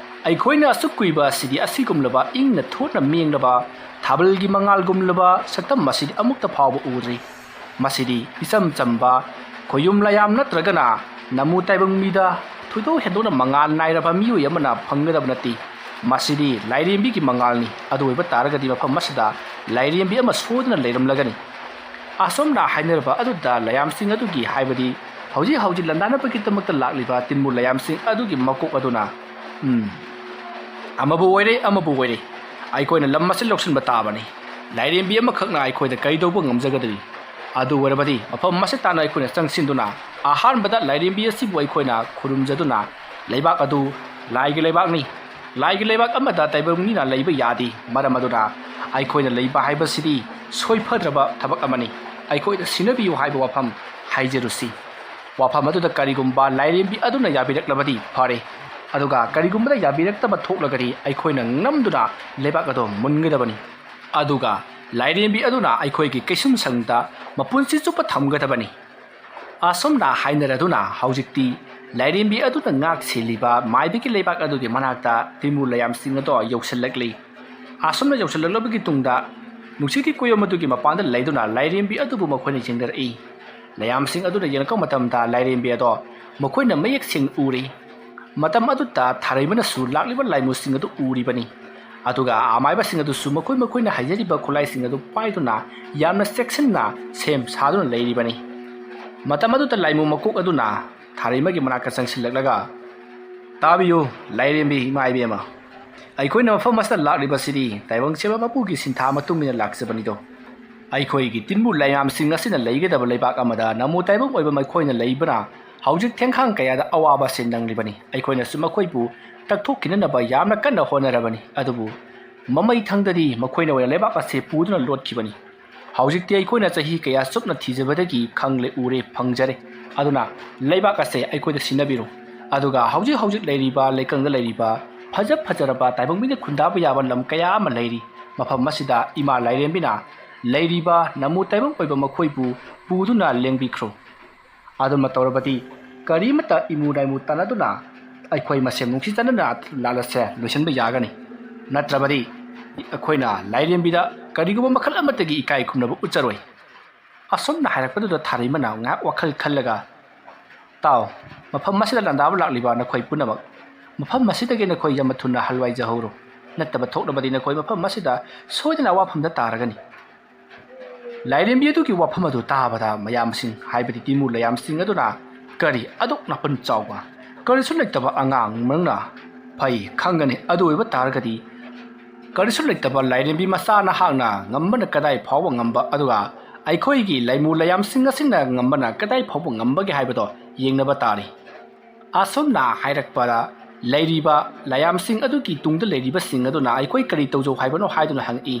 ꯑꯩꯈꯣꯏꯅ ꯑꯁꯨꯛ ꯀꯨꯏꯕ ꯑꯁꯤꯗꯤ ꯑꯁꯤꯒꯨꯝꯂꯕ ꯏꯪꯅ ꯊꯣꯠꯅ ꯃꯦꯡꯂꯕ ꯊꯥꯕꯜꯒꯤ ꯃꯉꯥꯜꯒꯨꯝꯂꯕ ꯁꯛꯇꯝ ꯑꯁꯤꯗꯤ ꯑꯃꯨꯛꯇ ꯐꯥꯎꯕ ꯎꯗ꯭ꯔꯤ꯫ ꯃꯁꯤꯗꯤ ꯏꯆꯝ ꯆꯝꯕ, ꯈꯣꯌꯨꯝ ꯂꯥꯏꯌꯥꯝ ꯅꯠꯇ꯭ꯔꯒꯅ ꯅꯃꯨ ꯇꯥꯏꯕꯪ ꯃꯤꯗ ꯊꯣꯏꯗꯣꯛ ꯍꯦꯟꯗꯣꯛꯅ ꯃꯉꯥꯜ ꯅꯥꯏꯔꯕ ꯃꯤꯑꯣꯏ ꯑꯃꯅ ꯐꯪꯒꯗꯕ ꯅꯠꯇꯦ꯫ ꯃꯁꯤꯗꯤ ꯂꯥꯏꯔꯦꯝꯕꯤꯒꯤ ꯃꯉꯥꯜꯅꯤ꯫ ꯑꯗꯨ ꯑꯣꯏꯕ ꯇꯥꯔꯒꯗꯤ ꯃꯐꯝ ꯑꯁꯤꯗ ꯂꯥꯏꯔꯦꯝꯕꯤ ꯑꯃ ꯁꯣꯏꯗꯅ ꯂꯩꯔꯝꯂꯒꯅꯤ"꯫ ꯑꯁꯨꯝꯅ ꯍꯥꯏꯅꯔꯕ ꯑꯗꯨꯗ ꯂꯥꯏꯌꯥꯝꯁꯤꯡ ꯑꯗꯨꯒꯤ, ꯍꯥꯏꯕꯗꯤ ꯍꯧꯖꯤꯛ ꯍꯧꯖꯤꯛ ꯂꯥꯟꯗꯥꯅꯕꯒꯤꯗꯃꯛꯇ ꯂꯥꯛꯂꯤꯕ ꯇꯤꯟꯕꯨ ꯂꯥꯏꯌꯥꯝꯁꯤꯡ ꯑꯗꯨꯒꯤ ꯃꯀꯣꯛ ꯑꯗꯨꯅ, "ꯎꯝ, ꯑꯃꯕꯨ ꯑꯣꯏꯔꯦ, ꯑꯃꯕꯨ ꯑꯣꯏꯔꯦ, ꯑꯩꯈꯣꯏꯅ ꯂꯝ ꯑꯁꯤ ꯂꯧꯁꯤꯟꯕ ꯇꯥꯕꯅꯤ꯫ ꯂꯥꯏꯔꯦꯝꯕꯤ ꯑꯃꯈꯛꯅ ꯑꯩꯈꯣꯏꯗ ꯀꯔꯤ ꯇꯧꯕ ꯉꯝꯖꯒꯗ꯭ꯔꯤ? ꯑꯗꯨ ꯑꯣꯏꯔꯕꯗꯤ ꯃꯐꯝ ꯑꯁꯤ ꯇꯥꯟꯅ ꯑꯩꯈꯣꯏꯅ ꯆꯪꯁꯤꯟꯗꯨꯅ ꯑꯍꯥꯟꯕꯗ ꯂꯥꯏꯔꯦꯝꯕꯤ ꯑꯁꯤꯕꯨ ꯑꯩꯈꯣꯏꯅ ꯈꯨꯔꯨꯝꯖꯗꯨꯅ, ꯂꯩꯕꯥꯛ ꯑꯗꯨ ꯂꯥꯏꯒꯤ ꯂꯩꯕꯥꯛꯅꯤ, ꯂꯥꯏꯒꯤ ꯂꯩꯕꯥꯛ ꯑꯃꯗ ꯇꯥꯏꯕꯪ ꯃꯤꯅ ꯂꯩꯕ ꯌꯥꯗꯦ꯫ ꯃꯔꯝ ꯑꯗꯨꯅ ꯑꯩꯈꯣꯏꯅ ꯂꯩꯕ ꯍꯥꯏꯕꯁꯤꯗꯤ ꯁꯣꯏꯐꯗ꯭ꯔꯕ ꯊꯕꯛ ꯑꯃꯅꯤ꯫ ꯑꯩꯈꯣꯏꯗ ꯁꯤꯟꯅꯕꯤꯌꯨ" ꯍꯥꯏꯕ ꯋꯥꯐꯝ ꯍꯥꯏꯖꯔꯨꯁꯤ꯫ ꯋꯥꯐꯝ ꯑꯗꯨꯗ ꯀꯔꯤꯒꯨꯝꯕ ꯂꯥꯏꯔꯦꯝꯕꯤ ꯑꯗꯨꯅ ꯌꯥꯕꯤꯔꯛꯂꯕꯗꯤ ꯐꯔꯦ, ꯑꯗꯨꯒ ꯀꯔꯤꯒꯨꯝꯕꯗ ꯌꯥꯕꯤꯔꯛꯇꯕ ꯊꯣꯛꯂꯒꯗꯤ ꯑꯩꯈꯣꯏꯅ ꯅꯝꯗꯨꯅ ꯂꯩꯕꯥꯛ ꯑꯗꯣ ꯃꯨꯟꯒꯗꯕꯅꯤ꯫ ꯑꯗꯨꯒ ꯂꯥꯏꯔꯦꯝꯕꯤ ꯑꯗꯨꯅ ꯑꯩꯈꯣꯏꯒꯤ ꯀꯩꯁꯨꯝꯁꯪꯗ ꯃꯄꯨꯟꯁꯤ ꯆꯨꯞꯄ ꯊꯝꯒꯗꯕꯅꯤ꯫ ꯑꯁꯨꯝꯅ ꯍꯥꯏꯅꯔꯗꯨꯅ ꯍꯧꯖꯤꯛꯇꯤ ꯂꯥꯏꯔꯦꯝꯕꯤ ꯑꯗꯨꯅ ꯉꯥꯛ ꯁꯦꯜꯂꯤꯕ ꯃꯥꯏꯕꯒꯤ ꯂꯩꯕꯥꯛ ꯑꯗꯨꯒꯤ ꯃꯅꯥꯛꯇ ꯇꯤꯟꯃꯨ ꯂꯥꯏꯌꯥꯝꯁꯤꯡ ꯑꯗꯣ ꯌꯧꯁꯤꯜꯂꯛꯂꯤ꯫ ꯑꯁꯨꯝꯅ ꯌꯧꯁꯤꯜꯂꯛꯂꯕꯒꯤ ꯇꯨꯡꯗ ꯅꯨꯡꯁꯤꯠꯀꯤ ꯀꯣꯌꯣꯝ ꯑꯗꯨꯒꯤ ꯃꯄꯥꯟꯗ ꯂꯩꯗꯨꯅ ꯂꯥꯏꯔꯦꯝꯕꯤ ꯑꯗꯨꯕꯨ ꯃꯈꯣꯏꯅ ꯌꯦꯡꯅꯔꯛꯏ꯫ ꯂꯥꯏꯌꯥꯝꯁꯤꯡ ꯑꯗꯨꯅ ꯌꯦꯡꯂꯛꯄ ꯃꯇꯝꯗ ꯂꯥꯏꯔꯦꯝꯕꯤ ꯑꯗꯣ ꯃꯈꯣꯏꯅ ꯃꯌꯦꯛ ꯁꯦꯡꯅ ꯎꯔꯤ꯫ ꯃꯇꯝ ꯑꯗꯨꯗ ꯊꯥꯔꯩꯃꯅꯁꯨ ꯂꯥꯛꯂꯤꯕ ꯂꯥꯏꯃꯨꯁꯤꯡ ꯑꯗꯨ ꯎꯔꯤꯕꯅꯤ꯫ ꯑꯗꯨꯒ ꯑꯃꯥꯏꯕꯁꯤꯡ ꯑꯗꯨꯁꯨ ꯃꯈꯣꯏ ꯃꯈꯣꯏꯅ ꯍꯩꯖꯔꯤꯕ ꯈꯨꯠꯂꯥꯏꯁꯤꯡ ꯑꯗꯨ ꯄꯥꯏꯗꯨꯅ ꯌꯥꯝꯅ ꯆꯦꯛꯁꯤꯟꯅ ꯁꯦꯝ ꯁꯥꯗꯨꯅ ꯂꯩꯔꯤꯕꯅꯤ꯫ ꯃꯇꯝ ꯑꯗꯨꯗ ꯂꯥꯏꯃꯨ ꯃꯀꯣꯛ ꯑꯗꯨꯅ ꯊꯥꯔꯩꯃꯒꯤ ꯃꯅꯥꯛꯇ ꯆꯪꯁꯤꯜꯂꯛꯂꯒ, "ꯇꯥꯕꯤꯌꯨ, ꯂꯥꯏꯔꯦꯝꯕꯤ ꯏꯃꯥ ꯏꯕꯦꯝꯃ, ꯑꯩꯈꯣꯏꯅ ꯃꯐꯝ ꯑꯁꯤꯗ ꯂꯥꯛꯂꯤꯕꯁꯤꯗꯤ ꯇꯥꯏꯕꯪ ꯁꯦꯝꯕ ꯃꯄꯨꯒꯤ ꯁꯤꯟꯊꯥ ꯃꯇꯨꯡ ꯏꯟꯅ ꯂꯥꯛꯆꯕꯅꯤꯗꯣ꯫ ꯑꯩꯈꯣꯏꯒꯤ ꯇꯤꯟꯕꯨ ꯂꯥꯏꯌꯥꯝꯁꯤꯡ ꯑꯁꯤꯅ ꯂꯩꯒꯗꯕ ꯂꯩꯕꯥꯛ ꯑꯃꯗ ꯅꯃꯨ ꯇꯥꯏꯕꯪ ꯑꯣꯏꯕ ꯃꯈꯣꯏꯅ ꯂꯩꯕꯅ ꯍꯧꯖꯤꯛ ꯊꯦꯡꯈꯥꯡ ꯀꯌꯥꯗ ꯑꯋꯥꯕꯁꯦ ꯅꯪꯂꯤꯕꯅꯤ꯫ ꯑꯩꯈꯣꯏꯅꯁꯨ ꯃꯈꯣꯏꯕꯨ ꯇꯛꯊꯣꯛꯈꯤꯅꯅꯕ ꯌꯥꯝꯅ ꯀꯟꯅ ꯍꯣꯠꯅꯔꯕꯅꯤ, ꯑꯗꯨꯕꯨ ꯃꯃꯩ ꯊꯪꯗꯗꯤ ꯃꯈꯣꯏꯅ ꯑꯣꯏꯅ ꯂꯩꯕꯥꯛ ꯑꯁꯦ ꯄꯨꯗꯨꯅ ꯂꯣꯠꯈꯤꯕꯅꯤ꯫ ꯍꯧꯖꯤꯛꯇꯤ ꯑꯩꯈꯣꯏꯅ ꯆꯍꯤ ꯀꯌꯥ ꯆꯨꯞꯅ ꯊꯤꯖꯕꯗꯒꯤ ꯈꯪꯂꯦ, ꯎꯔꯦ, ꯐꯪꯖꯔꯦ꯫ ꯑꯗꯨꯅ ꯂꯩꯕꯥꯛ ꯑꯁꯦ ꯑꯩꯈꯣꯏꯗ ꯁꯤꯟꯅꯕꯤꯔꯣ꯫ ꯑꯗꯨꯒ ꯍꯧꯖꯤꯛ ꯍꯧꯖꯤꯛ ꯂꯩꯔꯤꯕ ꯂꯩꯀꯪꯗ ꯂꯩꯔꯤꯕ ꯐꯖ ꯐꯖꯔꯕ ꯇꯥꯏꯕꯪ ꯃꯤꯅ ꯈꯨꯟꯗꯥꯕ ꯌꯥꯕ ꯂꯝ ꯀꯌꯥ ꯑꯃ ꯂꯩꯔꯤ꯫ ꯃꯐꯝ ꯑꯁꯤꯗ ꯏꯃꯥ ꯂꯥꯏꯔꯦꯝꯕꯤꯅ ꯂꯩꯔꯤꯕ ꯅꯃꯨ ꯇꯥꯏꯕꯪ ꯑꯣꯏꯕ ꯃꯈꯣꯏꯕꯨ ꯄꯨꯗꯨꯅ ꯂꯦꯡꯕꯤꯈ꯭ꯔꯣ꯫ ꯑꯗꯨꯃ ꯇꯧꯔꯕꯗꯤ ꯀꯔꯤꯃꯠꯇ ꯏꯃꯨ ꯅꯥꯏꯃꯨ ꯇꯥꯟꯅꯗꯨꯅ ꯑꯩꯈꯣꯏ ꯃꯁꯦꯟ ꯅꯨꯡꯁꯤ ꯆꯥꯟꯅꯅ ꯂꯥꯜꯂꯁꯦ ꯂꯣꯏꯁꯤꯟꯕ ꯌꯥꯒꯅꯤ꯫ ꯅꯠꯇ꯭ꯔꯕꯗꯤ ꯑꯩꯈꯣꯏꯅ ꯂꯥꯏꯔꯦꯝꯕꯤꯗ ꯀꯔꯤꯒꯨꯝꯕ ꯃꯈꯜ ꯑꯃꯠꯇꯒꯤ ꯏꯀꯥꯏ ꯈꯨꯝꯅꯕ ꯎꯠꯆꯔꯣꯏ꯫ ꯑꯁꯨꯝꯅ ꯍꯥꯏꯔꯛꯄꯗꯨꯗ ꯊꯥꯔꯩꯃꯅ ꯉꯥꯏꯍꯥꯛ ꯋꯥꯈꯜ ꯈꯜꯂꯒ, "ꯇꯥꯎ, ꯃꯐꯝ ꯑꯁꯤꯗ ꯂꯥꯟꯗꯥꯕ ꯂꯥꯛꯂꯤꯕ ꯅꯈꯣꯏ ꯄꯨꯝꯅꯃꯛ, ꯃꯐꯝ ꯑꯁꯤꯗꯒꯤ ꯅꯈꯣꯏ ꯌꯥꯝꯅ ꯊꯨꯅ ꯍꯜꯋꯥꯏꯖꯍꯧꯔꯣ꯫ ꯅꯠꯇꯕ ꯊꯣꯛꯂꯕꯗꯤ ꯅꯈꯣꯏ ꯃꯐꯝ ꯑꯁꯤꯗ ꯁꯣꯏꯗꯅ ꯑꯋꯥꯐꯝꯗ ꯇꯥꯔꯒꯅꯤ"꯫ ꯂꯥꯏꯔꯦꯝꯕꯤ ꯑꯗꯨꯒꯤ ꯋꯥꯐꯝ ꯑꯗꯨ ꯇꯥꯕꯗ ꯃꯌꯥꯝꯁꯤꯡ, ꯍꯥꯏꯕꯗꯤ ꯇꯤꯃꯨ ꯂꯩꯌꯥꯝꯁꯤꯡ ꯑꯗꯨꯅ, "ꯀꯔꯤ ꯑꯗꯨꯛ ꯅꯥꯄꯟ ꯆꯥꯎꯕ, ꯀꯔꯤꯁꯨ ꯂꯩꯇꯕ ꯑꯉꯥꯡ ꯅꯪꯅ ꯐꯩ ꯈꯪꯒꯅꯤ꯫ ꯑꯗꯨ ꯑꯣꯏꯕ ꯇꯥꯔꯒꯗꯤ ꯀꯔꯤꯁꯨ ꯂꯩꯇꯕ ꯂꯥꯏꯔꯦꯝꯕꯤ ꯃꯆꯥ ꯅꯍꯥꯛꯅ ꯉꯝꯕꯅ ꯀꯗꯥꯏ ꯐꯥꯎꯕ ꯉꯝꯕ, ꯑꯗꯨꯒ ꯑꯩꯈꯣꯏꯒꯤ ꯂꯩꯃꯨ ꯂꯩꯌꯥꯝꯁꯤꯡ ꯑꯁꯤꯅ ꯉꯝꯕꯅ ꯀꯗꯥꯏ ꯐꯥꯎꯕ ꯉꯝꯕꯒꯦ ꯍꯥꯏꯕꯗꯣ ꯌꯦꯡꯅꯕ ꯇꯥꯔꯤ"꯫ ꯑꯁꯨꯝꯅ ꯍꯥꯏꯔꯛꯄꯗ ꯂꯩꯔꯤꯕ ꯂꯩꯌꯥꯝꯁꯤꯡ ꯑꯗꯨꯒꯤ ꯇꯨꯡꯗ ꯂꯩꯔꯤꯕꯁꯤꯡ ꯑꯗꯨꯅ ꯑꯩꯈꯣꯏ ꯀꯔꯤ ꯇꯧꯖꯧ ꯍꯥꯏꯕꯅꯣ ꯍꯥꯏꯗꯨꯅ ꯍꯪꯉꯛꯏ꯫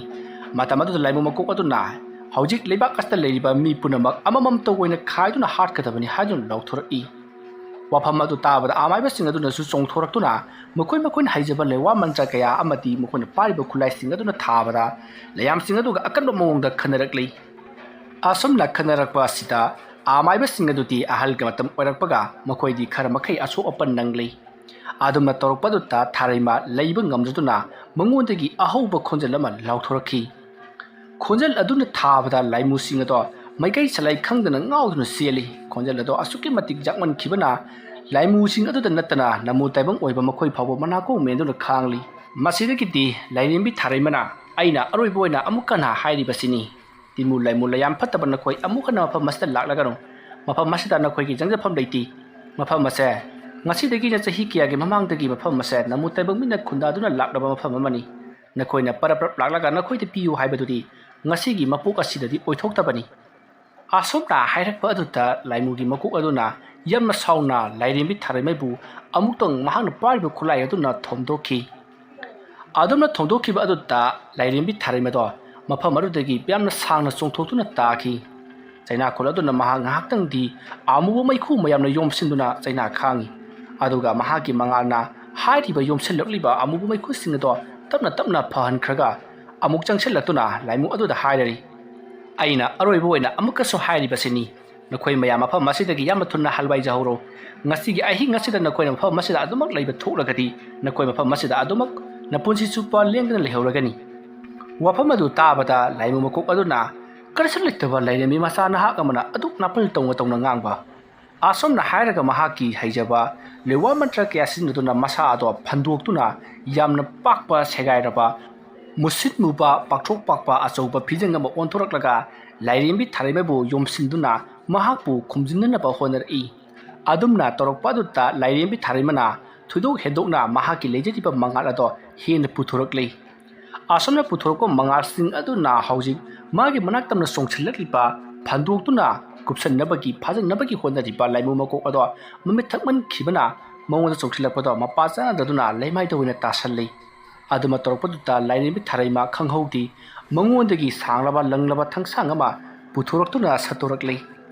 ꯃꯇꯝ ꯑꯗꯨꯗ ꯂꯥꯏꯃꯨ ꯃꯀꯣꯛ ꯑꯗꯨꯅ, "ꯍꯧꯖꯤꯛ ꯂꯩꯕꯥꯛ ꯑꯁꯤꯗ ꯂꯩꯔꯤꯕ ꯃꯤ ꯄꯨꯝꯅꯃꯛ ꯑꯃꯃꯝꯇ ꯑꯣꯏꯅ ꯈꯥꯏꯗꯨꯅ ꯍꯥꯠꯀꯗꯕꯅꯤ" ꯍꯥꯏꯗꯨꯅ ꯂꯥꯎꯊꯣꯔꯛꯏ꯫ ꯋꯥꯐꯝ ꯑꯗꯨ ꯇꯥꯕꯗ ꯑꯃꯥꯏꯕꯁꯤꯡ ꯑꯗꯨꯅꯁꯨ ꯆꯣꯡꯊꯣꯔꯛꯇꯨꯅ ꯃꯈꯣꯏ ꯃꯈꯣꯏꯅ ꯍꯩꯖꯕ ꯂꯩꯋꯥ ꯃꯟꯇ꯭ꯔ ꯀꯌꯥ ꯑꯃꯗꯤ ꯃꯈꯣꯏꯅ ꯄꯥꯏꯔꯤꯕ ꯈꯨꯠꯂꯥꯏꯁꯤꯡ ꯑꯗꯨꯅ ꯊꯥꯕꯗ ꯂꯩꯌꯥꯝꯁꯤꯡ ꯑꯗꯨꯒ ꯑꯀꯟꯕ ꯃꯑꯣꯡꯗ ꯈꯟꯅꯔꯛꯂꯤ꯫ ꯑꯁꯨꯝꯅ ꯈꯟꯅꯔꯛꯄ ꯑꯁꯤꯗ ꯑꯃꯥꯏꯕꯁꯤꯡ ꯑꯗꯨꯗꯤ ꯑꯍꯜꯒꯤ ꯃꯇꯝ ꯑꯣꯏꯔꯛꯄꯒ ꯃꯈꯣꯏꯗꯤ ꯈꯔ ꯃꯈꯩ ꯑꯁꯣꯛ ꯑꯄꯟ ꯅꯪꯂꯤ꯫ ꯑꯗꯨꯝꯅ ꯇꯧꯔꯛꯄꯗꯨꯗ ꯊꯥꯔꯩꯃ ꯂꯩꯕ ꯉꯝꯖꯗꯨꯅ ꯃꯉꯣꯟꯗꯒꯤ ꯑꯍꯧꯕ ꯈꯣꯟꯖꯦꯜ ꯑꯃ ꯂꯥꯎꯊꯣꯔꯛꯈꯤ꯫ ꯈꯣꯟꯖꯦꯜ ꯑꯗꯨꯅ ꯊꯥꯕꯗ ꯂꯥꯏꯃꯨꯁꯤꯡ ꯑꯗꯣ ꯃꯥꯏꯀꯩ ꯁꯂꯥꯏ ꯈꯪꯗꯅ ꯉꯥꯎꯗꯨꯅ ꯆꯦꯜꯂꯤ꯫ ꯈꯣꯟꯖꯦꯜ ꯑꯗꯣ ꯑꯁꯨꯛꯀꯤ ꯃꯇꯤꯛ ꯌꯥꯛꯃꯟꯈꯤꯕꯅ ꯂꯥꯏꯃꯨꯁꯤꯡ ꯑꯗꯨꯗ ꯅꯠꯇꯅ ꯅꯃꯨ ꯇꯥꯏꯕꯪ ꯑꯣꯏꯕ ꯃꯈꯣꯏ ꯐꯥꯎꯕ ꯃꯅꯥꯀꯣꯡ ꯃꯦꯟꯗꯨꯅ ꯈꯥꯡꯂꯤ꯫ ꯃꯁꯤꯗꯒꯤꯗꯤ ꯂꯥꯏꯔꯦꯝꯕꯤ ꯊꯥꯔꯩꯃꯅ, "ꯑꯩꯅ ꯑꯔꯣꯏꯕ ꯑꯣꯏꯅ ꯑꯃꯨꯛ ꯍꯟꯅ ꯍꯥꯏꯔꯤꯕꯁꯤꯅꯤ, ꯇꯤꯃꯨ ꯂꯥꯏꯃꯨ ꯂꯩꯌꯥꯝ ꯐꯠꯇꯕ ꯅꯈꯣꯏ ꯑꯃꯨꯛ ꯍꯟꯅ ꯃꯐꯝ ꯑꯁꯤꯗ ꯂꯥꯛꯂꯒꯅꯨ꯫ ꯃꯐꯝ ꯑꯁꯤꯗ ꯅꯈꯣꯏꯒꯤ ꯆꯪꯖꯐꯝ ꯂꯩꯇꯦ꯫ ꯃꯐꯝ ꯑꯁꯦ ꯉꯁꯤꯗꯒꯤꯅ ꯆꯍꯤ ꯀꯌꯥꯒꯤ ꯃꯃꯥꯡꯗꯒꯤ ꯃꯐꯝ ꯑꯁꯦ ꯅꯃꯨ ꯇꯥꯏꯕꯪ ꯃꯤꯅ ꯈꯨꯟꯗꯥꯗꯨꯅ ꯂꯥꯛꯂꯕ ꯃꯐꯝ ꯑꯃꯅꯤ꯫ ꯅꯈꯣꯏꯅ ꯄꯔꯞ ꯄꯔꯞ ꯂꯥꯛꯂꯒ ꯅꯈꯣꯏꯗ ꯄꯤꯌꯨ ꯍꯥꯏꯕꯗꯨꯗꯤ ꯉꯁꯤꯒꯤ ꯃꯄꯣꯛ ꯑꯁꯤꯗꯗꯤ ꯑꯣꯏꯊꯣꯛꯇꯕꯅꯤ"꯫ ꯑꯁꯨꯝꯅ ꯍꯥꯏꯔꯛꯄ ꯑꯗꯨꯗ ꯂꯥꯏꯃꯨꯒꯤ ꯃꯀꯣꯛ ꯑꯗꯨꯅ ꯌꯥꯝꯅ ꯁꯥꯎꯅ ꯂꯥꯏꯔꯦꯝꯕꯤ ꯊꯥꯔꯩꯃꯕꯨ ꯑꯃꯨꯛꯇꯪ ꯃꯍꯥꯛꯅ ꯄꯥꯏꯔꯤꯕ ꯈꯨꯠꯂꯥꯏ ꯑꯗꯨꯅ ꯊꯣꯝꯗꯣꯛꯈꯤ꯫ ꯑꯗꯨꯝꯅ ꯊꯣꯝꯗꯣꯛꯈꯤꯕ ꯑꯗꯨꯗ ꯂꯥꯏꯔꯦꯝꯕꯤ ꯊꯥꯔꯩꯃꯗꯣ ꯃꯐꯝ ꯑꯗꯨꯗꯒꯤ ꯌꯥꯝꯅ ꯁꯥꯡꯅ ꯆꯣꯡꯊꯣꯛꯇꯨꯅ ꯇꯥꯈꯤ꯫ ꯆꯩꯅꯥꯈꯣꯜ ꯑꯗꯨꯅ ꯃꯍꯥꯛ ꯉꯥꯏꯍꯥꯛꯇꯪꯗꯤ ꯑꯃꯨꯕ ꯃꯩꯈꯨ ꯃꯌꯥꯝꯅ ꯌꯣꯝꯁꯤꯟꯗꯨꯅ ꯆꯩꯅꯥ ꯈꯥꯡꯉꯤ꯫ ꯑꯗꯨꯒ ꯃꯍꯥꯛꯀꯤ ꯃꯉꯥꯜꯅ ꯍꯥꯏꯔꯤꯕ ꯌꯣꯝꯁꯤꯜꯂꯛꯂꯤꯕ ꯑꯃꯨꯕ ꯃꯩꯈꯨꯁꯤꯡ ꯑꯗꯣ ꯇꯞꯅ ꯇꯞꯅ ꯐꯍꯟꯈ꯭ꯔꯒ ꯑꯃꯨꯛ ꯆꯪꯁꯤꯜꯂꯛꯇꯨꯅ ꯂꯥꯏꯃꯨ ꯑꯗꯨꯗ ꯍꯥꯏꯔꯔꯤ, "ꯑꯩꯅ ꯑꯔꯣꯏꯕ ꯑꯣꯏꯅ ꯑꯃꯨꯛꯀꯁꯨ ꯍꯥꯏꯔꯤꯕꯁꯤꯅꯤ, ꯅꯈꯣꯏ ꯃꯌꯥꯝ ꯃꯐꯝ ꯑꯁꯤꯗꯒꯤ ꯌꯥꯝꯅ ꯊꯨꯅ ꯍꯜꯋꯥꯏꯖꯍꯧꯔꯣ꯫ ꯉꯁꯤꯒꯤ ꯑꯍꯤꯡ ꯑꯁꯤꯗ ꯅꯈꯣꯏꯅ ꯃꯐꯝ ꯑꯁꯤꯗ ꯑꯗꯨꯃꯛ ꯂꯩꯕ ꯊꯣꯛꯂꯒꯗꯤ, ꯅꯈꯣꯏ ꯃꯐꯝ ꯑꯁꯤꯗ ꯑꯗꯨꯃꯛ ꯅꯄꯨꯟꯁꯤ ꯆꯨꯞꯄ ꯂꯦꯡꯗꯅ ꯂꯩꯍꯧꯔꯒꯅꯤ"꯫ ꯋꯥꯐꯝ ꯑꯗꯨ ꯇꯥꯕꯗ ꯂꯥꯏꯃꯨ ꯃꯀꯣꯛ ꯑꯗꯨꯅ, "ꯀꯔꯤꯁꯨ ꯂꯩꯇꯕ ꯂꯥꯏꯔꯦꯝꯕꯤ ꯃꯆꯥ ꯅꯍꯥꯛ ꯑꯃꯅ ꯑꯗꯨꯛ ꯅꯥꯄꯜ ꯇꯧꯅ ꯇꯧꯅ ꯉꯥꯡꯕ?" ꯑꯁꯨꯝꯅ ꯍꯥꯏꯔꯒ ꯃꯍꯥꯛꯀꯤ ꯍꯩꯖꯕ ꯂꯦꯋꯥ ꯃꯟꯇ꯭ꯔ ꯀꯌꯥ ꯁꯤꯖꯤꯟꯅꯗꯨꯅ ꯃꯁꯥ ꯑꯗꯣ ꯐꯟꯗꯣꯛꯇꯨꯅ ꯌꯥꯝꯅ ꯄꯥꯛꯄ ꯁꯦꯒꯥꯏꯔꯕ, ꯃꯨꯁꯤꯠ ꯃꯨꯕ, ꯄꯥꯛꯊꯣꯛ ꯄꯥꯛꯄ ꯑꯆꯧꯕ ꯐꯤꯖꯪ ꯑꯃ ꯑꯣꯟꯊꯣꯔꯛꯂꯒ ꯂꯥꯏꯔꯦꯝꯕꯤ ꯊꯥꯔꯩꯃꯕꯨ ꯌꯣꯝꯁꯤꯟꯗꯨꯅ ꯃꯍꯥꯛꯄꯨ ꯈꯨꯝꯖꯤꯟꯅꯅꯕ ꯍꯣꯠꯅꯔꯛꯏ꯫ ꯑꯗꯨꯝꯅ ꯇꯧꯔꯛꯄ ꯑꯗꯨꯗ ꯂꯥꯏꯔꯦꯝꯕꯤ ꯊꯥꯔꯩꯃꯅ ꯊꯣꯏꯗꯣꯛ ꯍꯦꯟꯗꯣꯛꯅ ꯃꯍꯥꯛꯀꯤ ꯂꯩꯖꯔꯤꯕ ꯃꯉꯥꯜ ꯑꯗꯣ ꯍꯦꯟꯅ ꯄꯨꯊꯣꯔꯛꯂꯤ꯫ ꯑꯁꯨꯝꯅ ꯄꯨꯊꯣꯔꯛꯄ ꯃꯉꯥꯜꯁꯤꯡ ꯑꯗꯨꯅ ꯍꯧꯖꯤꯛ ꯃꯥꯒꯤ ꯃꯅꯥꯛ ꯇꯝꯅ ꯆꯣꯡꯁꯤꯜꯂꯛꯂꯤꯕ, ꯐꯟꯗꯣꯛꯇꯨꯅ ꯀꯨꯞꯁꯟꯅꯕꯒꯤ, ꯐꯥꯖꯤꯟꯅꯕꯒꯤ ꯍꯣꯠꯅꯔꯤꯕ ꯂꯥꯏꯃꯨ ꯃꯀꯣꯛ ꯑꯗꯣ ꯃꯃꯤꯠ ꯊꯛꯃꯟꯈꯤꯕꯅ ꯃꯉꯣꯟꯗ ꯆꯣꯡꯁꯤꯜꯂꯛꯄꯗꯣ ꯃꯄꯥ ꯆꯥꯅꯗꯗꯨꯅ ꯂꯩꯃꯥꯏꯗ ꯑꯣꯏꯅ ꯇꯥꯁꯜꯂꯤ꯫ ꯑꯗꯨꯃ ꯇꯧꯔꯛꯄꯗꯨꯗ ꯂꯥꯏꯔꯦꯝꯕꯤ ꯊꯥꯔꯩꯃ ꯈꯪꯍꯧꯗꯦ, ꯃꯉꯣꯟꯗꯒꯤ ꯁꯥꯡꯂꯕ ꯂꯪꯂꯕ ꯊꯥꯡꯁꯥꯡ ꯑꯃ ꯄꯨꯊꯣꯔꯛꯇꯨꯅ ꯁꯠꯇꯣꯔꯛꯂꯤ꯫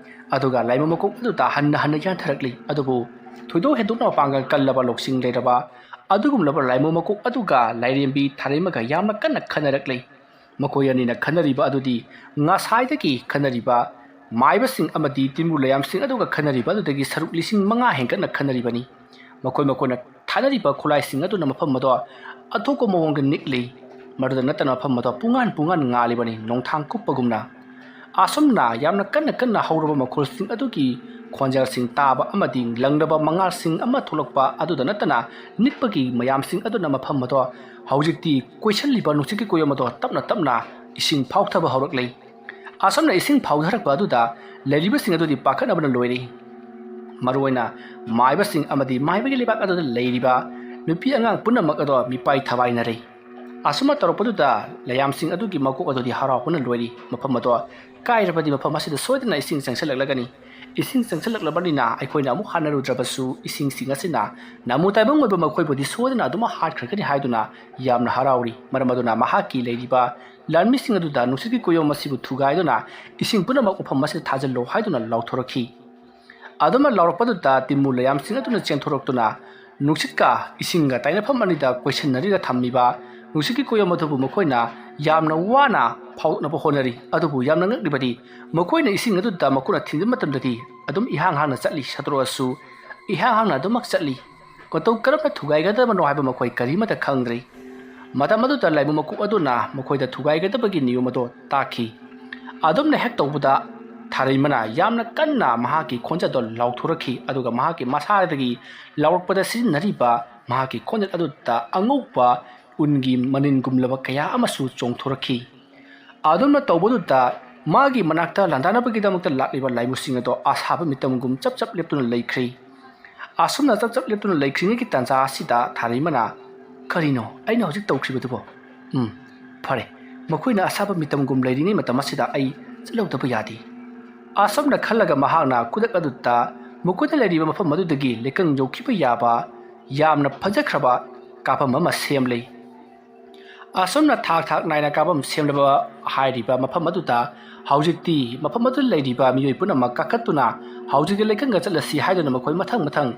ꯑꯗꯨꯒ ꯂꯥꯏꯃꯨ ꯃꯀꯣꯛ ꯑꯗꯨꯗ ꯍꯟꯅ ꯍꯟꯅ ꯌꯥꯟꯊꯔꯛꯂꯤ꯫ ꯑꯗꯨꯕꯨ ꯊꯣꯏꯗꯣꯛ ꯍꯦꯟꯗꯣꯛꯅ ꯃꯄꯥꯡꯒꯜ ꯀꯜꯂꯕ ꯂꯧꯁꯤꯡ ꯂꯩꯔꯕ ꯑꯗꯨꯒꯨꯝꯂꯕ ꯂꯥꯏꯃꯨ ꯃꯀꯣꯛ ꯑꯗꯨꯒ ꯂꯥꯏꯔꯦꯝꯕꯤ ꯊꯥꯔꯩꯃꯒ ꯌꯥꯝꯅ ꯀꯟꯅ ꯈꯟꯅꯔꯛꯂꯤ꯫ ꯃꯈꯣꯏ ꯑꯅꯤꯅ ꯈꯟꯅꯔꯤꯕ ꯑꯗꯨꯗꯤ ꯉꯁꯥꯏꯗꯒꯤ ꯈꯟꯅꯔꯤꯕ ꯃꯥꯏꯕꯁꯤꯡ ꯑꯃꯗꯤ ꯇꯤꯟꯕꯨ ꯂꯩꯌꯥꯝꯁꯤꯡ ꯑꯗꯨꯒ ꯈꯟꯅꯔꯤꯕ ꯑꯗꯨꯗꯒꯤ ꯁꯔꯨꯛ ꯂꯤꯁꯤꯡ ꯃꯉꯥ ꯍꯦꯟꯒꯠꯅ ꯈꯟꯅꯔꯤꯕꯅꯤ꯫ ꯃꯈꯣꯏ ꯃꯈꯣꯏꯅ ꯊꯥꯅꯔꯤꯕ ꯈꯨꯠꯂꯥꯏꯁꯤꯡ ꯑꯗꯨꯅ ꯃꯐꯝ ꯑꯗꯣ ꯑꯇꯣꯞꯄ ꯃꯑꯣꯡꯗ ꯅꯤꯛꯂꯤ꯫ ꯃꯗꯨꯗ ꯅꯠꯇꯅ ꯃꯐꯝ ꯑꯗꯣ ꯄꯨꯡꯉꯥꯟ ꯄꯨꯡꯉꯥꯟ ꯉꯥꯜꯂꯤꯕꯅꯤ, ꯅꯣꯡꯊꯥꯡ ꯀꯨꯞꯄꯒꯨꯝꯅ꯫ ꯑꯁꯨꯝꯅ ꯌꯥꯝꯅ ꯀꯟꯅ ꯀꯟꯅ ꯍꯧꯔꯕ ꯃꯈꯣꯜꯁꯤꯡ ꯑꯗꯨꯒꯤ ꯈꯣꯟꯖꯦꯜꯁꯤꯡ ꯇꯥꯕ ꯑꯃꯗꯤ ꯂꯪꯂꯕ ꯃꯉꯥꯜꯁꯤꯡ ꯑꯃ ꯊꯣꯛꯂꯛꯄ ꯑꯗꯨꯗ ꯅꯠꯇꯅ ꯅꯤꯛꯄꯒꯤ ꯃꯌꯥꯝꯁꯤꯡ ꯑꯗꯨꯅ ꯃꯐꯝ ꯑꯗꯣ ꯍꯧꯖꯤꯛꯇꯤ ꯀꯣꯏꯁꯤꯜꯂꯤꯕ ꯅꯨꯡꯁꯤꯠꯀꯤ ꯀꯣꯌꯣꯝ ꯑꯗꯣ ꯇꯞꯅ ꯇꯞꯅ ꯏꯁꯤꯡ ꯐꯥꯎꯊꯕ ꯍꯧꯔꯛꯂꯤ꯫ ꯑꯁꯨꯝꯅ ꯏꯁꯤꯡ ꯐꯥꯎꯊꯔꯛꯄ ꯑꯗꯨꯗ ꯂꯩꯔꯤꯕꯁꯤꯡ ꯑꯗꯨꯗꯤ ꯄꯥꯈꯠꯅꯕꯅ ꯂꯣꯏꯔꯦ꯫ ꯃꯔꯨꯑꯣꯏꯅ ꯃꯥꯏꯕꯁꯤꯡ ꯑꯃꯗꯤ ꯃꯥꯏꯕꯒꯤ ꯂꯩꯕꯥꯛ ꯑꯗꯨꯗ ꯂꯩꯔꯤꯕ ꯅꯨꯄꯤ ꯑꯉꯥꯡ ꯄꯨꯝꯅꯃꯛ ꯑꯗꯣ ꯃꯤꯄꯥꯏ ꯊꯋꯥꯏꯅꯔꯦ꯫ ꯑꯁꯨꯝꯅ ꯇꯧꯔꯛꯄꯗꯨꯗ ꯂꯩꯌꯥꯝꯁꯤꯡ ꯑꯗꯨꯒꯤ ꯃꯀꯣꯛ ꯑꯗꯨꯗꯤ ꯍꯔꯥꯎꯕꯅ ꯂꯣꯏꯔꯤ꯫ ꯃꯐꯝ ꯑꯗꯣ ꯀꯥꯏꯔꯕꯗꯤ ꯃꯐꯝ ꯑꯁꯤꯗ ꯁꯣꯏꯗꯅ ꯏꯁꯤꯡ ꯆꯪꯁꯤꯜꯂꯛꯂꯒꯅꯤ꯫ ꯏꯁꯤꯡ ꯆꯪꯁꯤꯜꯂꯛꯂꯕꯅꯤꯅ ꯑꯩꯈꯣꯏꯅ ꯑꯃꯨꯛ ꯍꯥꯠꯅꯔꯨꯗ꯭ꯔꯕꯁꯨ ꯏꯁꯤꯡꯁꯤꯡ ꯑꯁꯤꯅ ꯅꯃꯨ ꯇꯥꯏꯕꯪ ꯑꯣꯏꯕ ꯃꯈꯣꯏꯕꯨꯗꯤ ꯁꯣꯏꯗꯅ ꯑꯗꯨꯃꯛ ꯍꯥꯠꯈ꯭ꯔꯒꯅꯤ ꯍꯥꯏꯗꯨꯅ ꯌꯥꯝꯅ ꯍꯔꯥꯎꯔꯤ꯫ ꯃꯔꯝ ꯑꯗꯨꯅ ꯃꯍꯥꯛꯀꯤ ꯂꯩꯔꯤꯕ ꯂꯥꯟꯃꯤꯁꯤꯡ ꯑꯗꯨꯗ ꯅꯨꯡꯁꯤꯠꯀꯤ ꯀꯣꯌꯣꯝ ꯑꯁꯤꯕꯨ ꯊꯨꯒꯥꯏꯗꯨꯅ ꯏꯁꯤꯡ ꯄꯨꯝꯅꯃꯛ ꯃꯐꯝ ꯑꯁꯤꯗ ꯊꯥꯖꯤꯜꯂꯣ ꯍꯥꯏꯗꯨꯅ ꯂꯥꯎꯊꯣꯔꯛꯈꯤ꯫ ꯑꯗꯨꯃꯛ ꯂꯥꯎꯔꯛꯄꯗꯨꯗ ꯇꯤꯃꯨ ꯂꯩꯌꯥꯝꯁꯤꯡ ꯑꯗꯨꯅ ꯆꯦꯟꯊꯣꯔꯛꯇꯨꯅ ꯅꯨꯡꯁꯤꯠꯀ ꯏꯁꯤꯡꯒ ꯇꯥꯏꯅꯐꯝ ꯑꯅꯤꯗ ꯀꯣꯏꯁꯤꯟꯅꯔꯤꯒ ꯊꯝꯂꯤꯕ ꯅꯨꯡꯁꯤꯠꯀꯤ ꯀꯣꯌꯣꯝ ꯑꯗꯨꯕꯨ ꯃꯈꯣꯏꯅ ꯌꯥꯝꯅ ꯋꯥꯅ ꯐꯥꯎꯗꯣꯛꯅꯕ ꯍꯣꯠꯅꯔꯤ꯫ ꯑꯗꯨꯕꯨ ꯌꯥꯝꯅ ꯉꯛꯂꯤꯕꯗꯤ, ꯃꯈꯣꯏꯅ ꯏꯁꯤꯡ ꯑꯗꯨꯗ ꯃꯈꯨꯠꯅ ꯊꯤꯟꯖꯤꯟꯕ ꯃꯇꯝꯗꯗꯤ ꯑꯗꯨꯝ ꯏꯍꯥꯡ ꯍꯥꯡꯅ ꯆꯠꯂꯤ꯫ ꯁꯟꯗꯣꯔꯛꯑꯁꯨ ꯏꯍꯥꯡ ꯍꯥꯡꯅ ꯑꯗꯨꯃꯛ ꯆꯠꯂꯤ꯫ ꯃꯇꯧ ꯀꯔꯝꯅ ꯊꯨꯒꯥꯏꯒꯗꯕꯅꯣ ꯍꯥꯏꯕ ꯃꯈꯣꯏ ꯀꯔꯤꯃꯠꯇ ꯈꯪꯗ꯭ꯔꯤ꯫ ꯃꯇꯝ ꯑꯗꯨꯗ ꯂꯥꯏꯕꯨ ꯃꯀꯣꯛ ꯑꯗꯨꯅ ꯃꯈꯣꯏꯗ ꯊꯨꯒꯥꯏꯒꯗꯕꯒꯤ ꯅꯤꯌꯣꯝ ꯑꯗꯨ ꯇꯥꯛꯈꯤ꯫ ꯑꯗꯨꯝꯅ ꯍꯦꯛ ꯇꯧꯕꯗ, ꯊꯥꯔꯩꯃꯅ ꯌꯥꯝꯅ ꯀꯟꯅ ꯃꯍꯥꯛꯀꯤ ꯈꯣꯟꯖꯦꯜꯗꯣ ꯂꯥꯎꯊꯣꯔꯛꯈꯤ, ꯑꯗꯨꯒ ꯃꯍꯥꯛꯀꯤ ꯃꯁꯥꯗꯒꯤ ꯂꯥꯎꯔꯛꯄꯗ ꯁꯤꯖꯤꯟꯅꯔꯤꯕ ꯃꯍꯥꯛꯀꯤ ꯈꯣꯟꯖꯦꯜ ꯑꯗꯨꯗ ꯑꯉꯧꯕ ꯎꯟꯒꯤ ꯃꯅꯤꯟꯒꯨꯝꯂꯕ ꯀꯌꯥ ꯑꯃꯁꯨ ꯆꯣꯡꯊꯣꯔꯛꯈꯤ꯫ ꯑꯗꯨꯝꯅ ꯇꯧꯕꯗꯨꯗ, ꯃꯥꯒꯤ ꯃꯅꯥꯛꯇ ꯂꯥꯟꯗꯥꯅꯕꯒꯤꯗꯃꯛꯇ ꯂꯥꯛꯂꯤꯕ ꯂꯥꯏꯕꯨꯁꯤꯡ ꯑꯗꯣ ꯑꯁꯥꯕ ꯃꯤꯇꯝꯒꯨꯝ ꯆꯞ ꯆꯞ ꯂꯦꯞꯇꯨꯅ ꯂꯩꯈ꯭ꯔꯦ꯫ ꯑꯁꯨꯝꯅ ꯆꯞ ꯆꯞ ꯂꯦꯞꯇꯨꯅ ꯂꯩꯈ꯭ꯔꯤꯉꯩꯒꯤ ꯇꯥꯟꯖꯥ ꯑꯁꯤꯗ ꯊꯥꯔꯩꯃꯅ, "ꯀꯔꯤꯅꯣ ꯑꯩꯅ ꯍꯧꯖꯤꯛ ꯇꯧꯈ꯭ꯔꯤꯕꯗꯨꯕꯣ? ꯎꯝ, ꯐꯔꯦ, ꯃꯈꯣꯏꯅ ꯑꯁꯥꯕ ꯃꯤꯇꯝꯒꯨꯝ ꯂꯩꯔꯤꯉꯩ ꯃꯇꯝ ꯑꯁꯤꯗ ꯑꯩ ꯆꯠꯍꯧꯗꯕ ꯌꯥꯗꯦ"꯫ ꯑꯁꯨꯝꯅ ꯈꯜꯂꯒ ꯃꯍꯥꯛꯅ ꯈꯨꯗꯛ ꯑꯗꯨꯗ ꯃꯈꯣꯏꯅ ꯂꯩꯔꯤꯕ ꯃꯐꯝ ꯑꯗꯨꯗꯒꯤ ꯂꯩꯀꯪ ꯌꯧꯈꯤꯕ ꯌꯥꯕ ꯌꯥꯝꯅ ꯐꯖꯈ꯭ꯔꯕ ꯀꯥꯐꯝ ꯑꯃ ꯁꯦꯝꯂꯦ꯫ ꯑꯁꯨꯝꯅ ꯊꯥꯛ ꯊꯥꯛ ꯅꯥꯏꯅ ꯀꯥꯐꯝ ꯁꯦꯝꯂꯕ ꯍꯥꯏꯔꯤꯕ ꯃꯐꯝ ꯑꯗꯨꯗ ꯍꯧꯖꯤꯛꯇꯤ ꯃꯐꯝ ꯑꯗꯨꯗ ꯂꯩꯔꯤꯕ ꯃꯤꯑꯣꯏ ꯄꯨꯝꯅꯃꯛ ꯀꯥꯈꯠꯇꯨꯅ ꯍꯧꯖꯤꯛꯀꯤ ꯂꯩꯀꯪꯒ ꯆꯠꯂꯁꯤ ꯍꯥꯏꯗꯨꯅ ꯃꯈꯣꯏ ꯃꯊꯪ ꯃꯊꯪ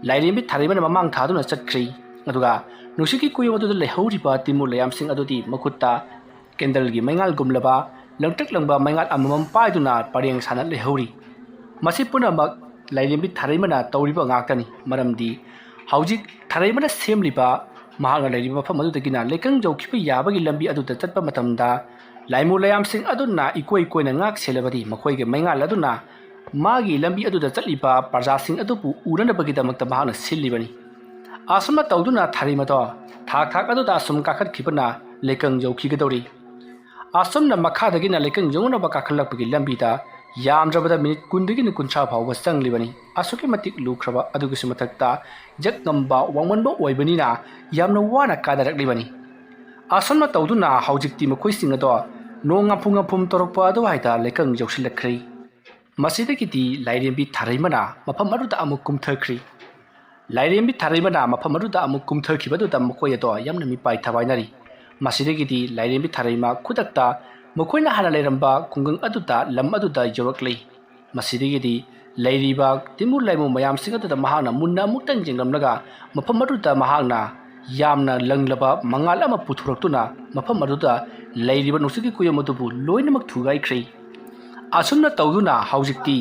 ꯂꯥꯏꯔꯦꯝꯕꯤ ꯊꯥꯔꯩꯃꯅ ꯃꯃꯥꯡ ꯊꯥꯗꯨꯅ ꯆꯠꯈ꯭ꯔꯤ꯫ ꯑꯗꯨꯒ ꯅꯨꯡꯁꯤꯠꯀꯤ ꯀꯣꯌꯣꯝ ꯑꯗꯨꯗ ꯂꯩꯍꯧꯔꯤꯕ ꯇꯤꯃꯨ ꯂꯩꯌꯥꯝꯁꯤꯡ ꯑꯗꯨꯗꯤ ꯃꯈꯨꯠꯇ ꯀꯦꯟꯗꯜꯒꯤ ꯃꯩꯉꯥꯜꯒꯨꯝꯂꯕ ꯂꯪꯇ꯭ꯔꯤꯛ ꯂꯪꯕ ꯃꯩꯉꯥꯜ ꯑꯃꯃꯝ ꯄꯥꯏꯗꯨꯅ ꯄꯔꯦꯡ ꯁꯥꯅ ꯂꯩꯍꯧꯔꯤ꯫ ꯃꯁꯤ ꯄꯨꯝꯅꯃꯛ ꯂꯥꯏꯔꯦꯝꯕꯤ ꯊꯥꯔꯩꯃꯅ ꯇꯧꯔꯤꯕ ꯉꯥꯛꯇꯅꯤ, ꯃꯔꯝꯗꯤ ꯍꯧꯖꯤꯛ ꯊꯥꯔꯩꯃꯅ ꯁꯦꯝꯂꯤꯕ ꯃꯍꯥꯛꯅ ꯂꯩꯔꯤꯕ ꯃꯐꯝ ꯑꯗꯨꯗꯒꯤꯅ ꯂꯩꯀꯪ ꯌꯧꯈꯤꯕ ꯌꯥꯕꯒꯤ ꯂꯝꯕꯤ ꯑꯗꯨꯗ ꯆꯠꯄ ꯃꯇꯝꯗ ꯂꯥꯏꯃꯨ ꯂꯩꯌꯥꯝꯁꯤꯡ ꯑꯗꯨꯅ ꯏꯀꯣꯏ ꯀꯣꯏꯅ ꯉꯥꯛ ꯁꯦꯜꯂꯕꯗꯤ ꯃꯈꯣꯏꯒꯤ ꯃꯩꯉꯥꯜ ꯑꯗꯨꯅ ꯃꯥꯒꯤ ꯂꯝꯕꯤ ꯑꯗꯨꯗ ꯆꯠꯂꯤꯕ ꯄ꯭ꯔꯖꯥꯁꯤꯡ ꯑꯗꯨꯕꯨ ꯎꯅꯅꯕꯒꯤꯗꯃꯛꯇ ꯃꯍꯥꯛꯅ ꯁꯤꯜꯂꯤꯕꯅꯤ꯫ ꯑꯁꯨꯝꯅ ꯇꯧꯗꯨꯅ ꯊꯥꯔꯩꯃꯗꯣ ꯊꯥꯛ ꯊꯥꯛ ꯑꯗꯨꯗ ꯑꯁꯨꯝ ꯀꯥꯈꯠꯈꯤꯕꯅ ꯂꯩꯀꯪ ꯌꯧꯈꯤꯒꯗꯧꯔꯤ꯫ ꯑꯁꯨꯝꯅ ꯃꯈꯥꯗꯒꯤꯅ ꯂꯩꯀꯪ ꯌꯧꯅꯕ ꯀꯥꯈꯠꯂꯛꯄꯒꯤ ꯂꯝꯕꯤꯗ ꯌꯥꯝꯗ꯭ꯔꯕꯗ ꯃꯤꯅꯤꯠ ꯀꯨꯟꯗꯒꯤꯅ ꯀꯨꯟꯊ꯭ꯔꯥ ꯐꯥꯎꯕ ꯆꯪꯂꯤꯕꯅꯤ꯫ ꯑꯁꯨꯛꯀꯤ ꯃꯇꯤꯛ ꯂꯨꯈ꯭ꯔꯕ, ꯑꯗꯨꯒꯤꯁꯨ ꯃꯊꯛꯇ ꯌꯦꯛ ꯉꯝꯕ ꯋꯥꯡꯃꯟꯕ ꯑꯣꯏꯕꯅꯤꯅ ꯌꯥꯝꯅ ꯋꯥꯅ ꯀꯥꯅꯔꯛꯂꯤꯕꯅꯤ꯫ ꯑꯁꯨꯝꯅ ꯇꯧꯗꯨꯅ ꯍꯧꯖꯤꯛꯇꯤ ꯃꯈꯣꯏꯁꯤꯡ ꯑꯗꯣ ꯅꯣꯡ ꯉꯝꯐꯨ ꯉꯝꯐꯨꯝ ꯇꯧꯔꯛꯄ ꯑꯗꯨꯋꯥꯏꯗ ꯂꯩꯀꯪ ꯌꯧꯁꯤꯜꯂꯛꯈ꯭ꯔꯦ꯫ ꯃꯁꯤꯗꯒꯤꯗꯤ ꯂꯥꯏꯔꯦꯝꯕꯤ ꯊꯥꯔꯩꯃꯅ ꯃꯐꯝ ꯑꯗꯨꯗ ꯑꯃꯨꯛ ꯀꯨꯝꯊꯈ꯭ꯔꯤ꯫ ꯂꯥꯏꯔꯦꯝꯕꯤ ꯊꯥꯔꯩꯃꯅ ꯃꯐꯝ ꯑꯗꯨꯗ ꯑꯃꯨꯛ ꯀꯨꯝꯊꯈꯤꯕꯗꯨꯗ ꯃꯈꯣꯏ ꯑꯗꯣ ꯌꯥꯝꯅ ꯃꯤꯄꯥꯏ ꯊꯋꯥꯏꯅꯔꯤ꯫ ꯃꯁꯤꯗꯒꯤꯗꯤ ꯂꯥꯏꯔꯦꯝꯕꯤ ꯊꯥꯔꯩꯃ ꯈꯨꯗꯛꯇ ꯃꯈꯣꯏꯅ ꯍꯥꯟꯅ ꯂꯩꯔꯝꯕ ꯈꯨꯡꯒꯪ ꯑꯗꯨꯗ, ꯂꯝ ꯑꯗꯨꯗ ꯌꯧꯔꯛꯂꯤ꯫ ꯃꯁꯤꯗꯒꯤꯗꯤ ꯂꯩꯔꯤꯕ ꯇꯤꯃꯨ ꯂꯥꯏꯃꯨ ꯃꯌꯥꯝꯁꯤꯡ ꯑꯗꯨꯗ ꯃꯍꯥꯛꯅ ꯃꯨꯟꯅ ꯑꯃꯨꯛꯇꯪ ꯌꯦꯡꯂꯝꯂꯒ ꯃꯐꯝ ꯑꯗꯨꯗ ꯃꯍꯥꯛꯅ ꯌꯥꯝꯅ ꯂꯪꯂꯕ ꯃꯉꯥꯜ ꯑꯃ ꯄꯨꯊꯣꯔꯛꯇꯨꯅ ꯃꯐꯝ ꯑꯗꯨꯗ ꯂꯩꯔꯤꯕ ꯅꯨꯡꯁꯤꯠꯀꯤ ꯀꯨꯌꯣꯝ ꯑꯗꯨꯕꯨ ꯂꯣꯏꯅꯃꯛ ꯊꯨꯒꯥꯏꯈ꯭ꯔꯦ꯫ ꯑꯁꯨꯝꯅ ꯇꯧꯗꯨꯅ ꯍꯧꯖꯤꯛꯇꯤ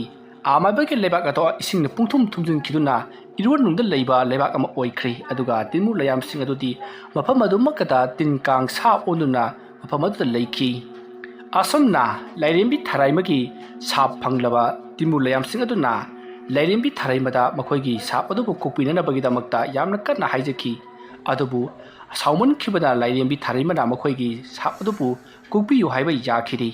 ꯑꯃꯥꯏꯕꯒꯤ ꯂꯩꯕꯥꯛ ꯑꯗꯣ ꯏꯁꯤꯡꯅ ꯄꯨꯡꯊꯨꯝ ꯊꯨꯝꯖꯤꯟꯈꯤꯗꯨꯅ ꯏꯔꯣꯟ ꯅꯨꯡꯗ ꯂꯩꯕ ꯂꯩꯕꯥꯛ ꯑꯃ ꯑꯣꯏꯈ꯭ꯔꯦ꯫ ꯑꯗꯨꯒ ꯇꯤꯟꯃꯨ ꯂꯩꯌꯥꯝꯁꯤꯡ ꯑꯗꯨꯗꯤ ꯃꯐꯝ ꯑꯗꯨꯃꯛꯇꯗ ꯇꯤꯟ ꯀꯥꯡ ꯁꯥ ꯑꯣꯟꯗꯨꯅ ꯃꯐꯝ ꯑꯗꯨꯗ ꯂꯩꯈꯤ꯫ ꯑꯁꯨꯝꯅ ꯂꯥꯏꯔꯦꯝꯕꯤ ꯊꯔꯥꯏꯃꯒꯤ ꯁꯥꯞ ꯐꯪꯂꯕ ꯇꯤꯟꯃꯨ ꯂꯩꯌꯥꯝꯁꯤꯡ ꯑꯗꯨꯅ ꯂꯥꯏꯔꯦꯝꯕꯤ ꯊꯔꯥꯏꯃꯗ ꯃꯈꯣꯏꯒꯤ ꯁꯥꯞ ꯑꯗꯨꯕꯨ ꯀꯣꯛꯄꯤꯅꯅꯕꯒꯤꯗꯃꯛꯇ ꯌꯥꯝꯅ ꯀꯟꯅ ꯍꯥꯏꯖꯈꯤ꯫ ꯑꯗꯨꯕꯨ ꯁꯥꯎꯃꯟꯈꯤꯕꯅ ꯂꯥꯏꯔꯦꯝꯕꯤ ꯊꯔꯥꯏꯃꯅ ꯃꯈꯣꯏꯒꯤ ꯁꯥꯞ ꯑꯗꯨꯕꯨ ꯀꯣꯛꯄꯤꯌꯨ ꯍꯥꯏꯕ ꯌꯥꯈꯤꯗꯦ꯫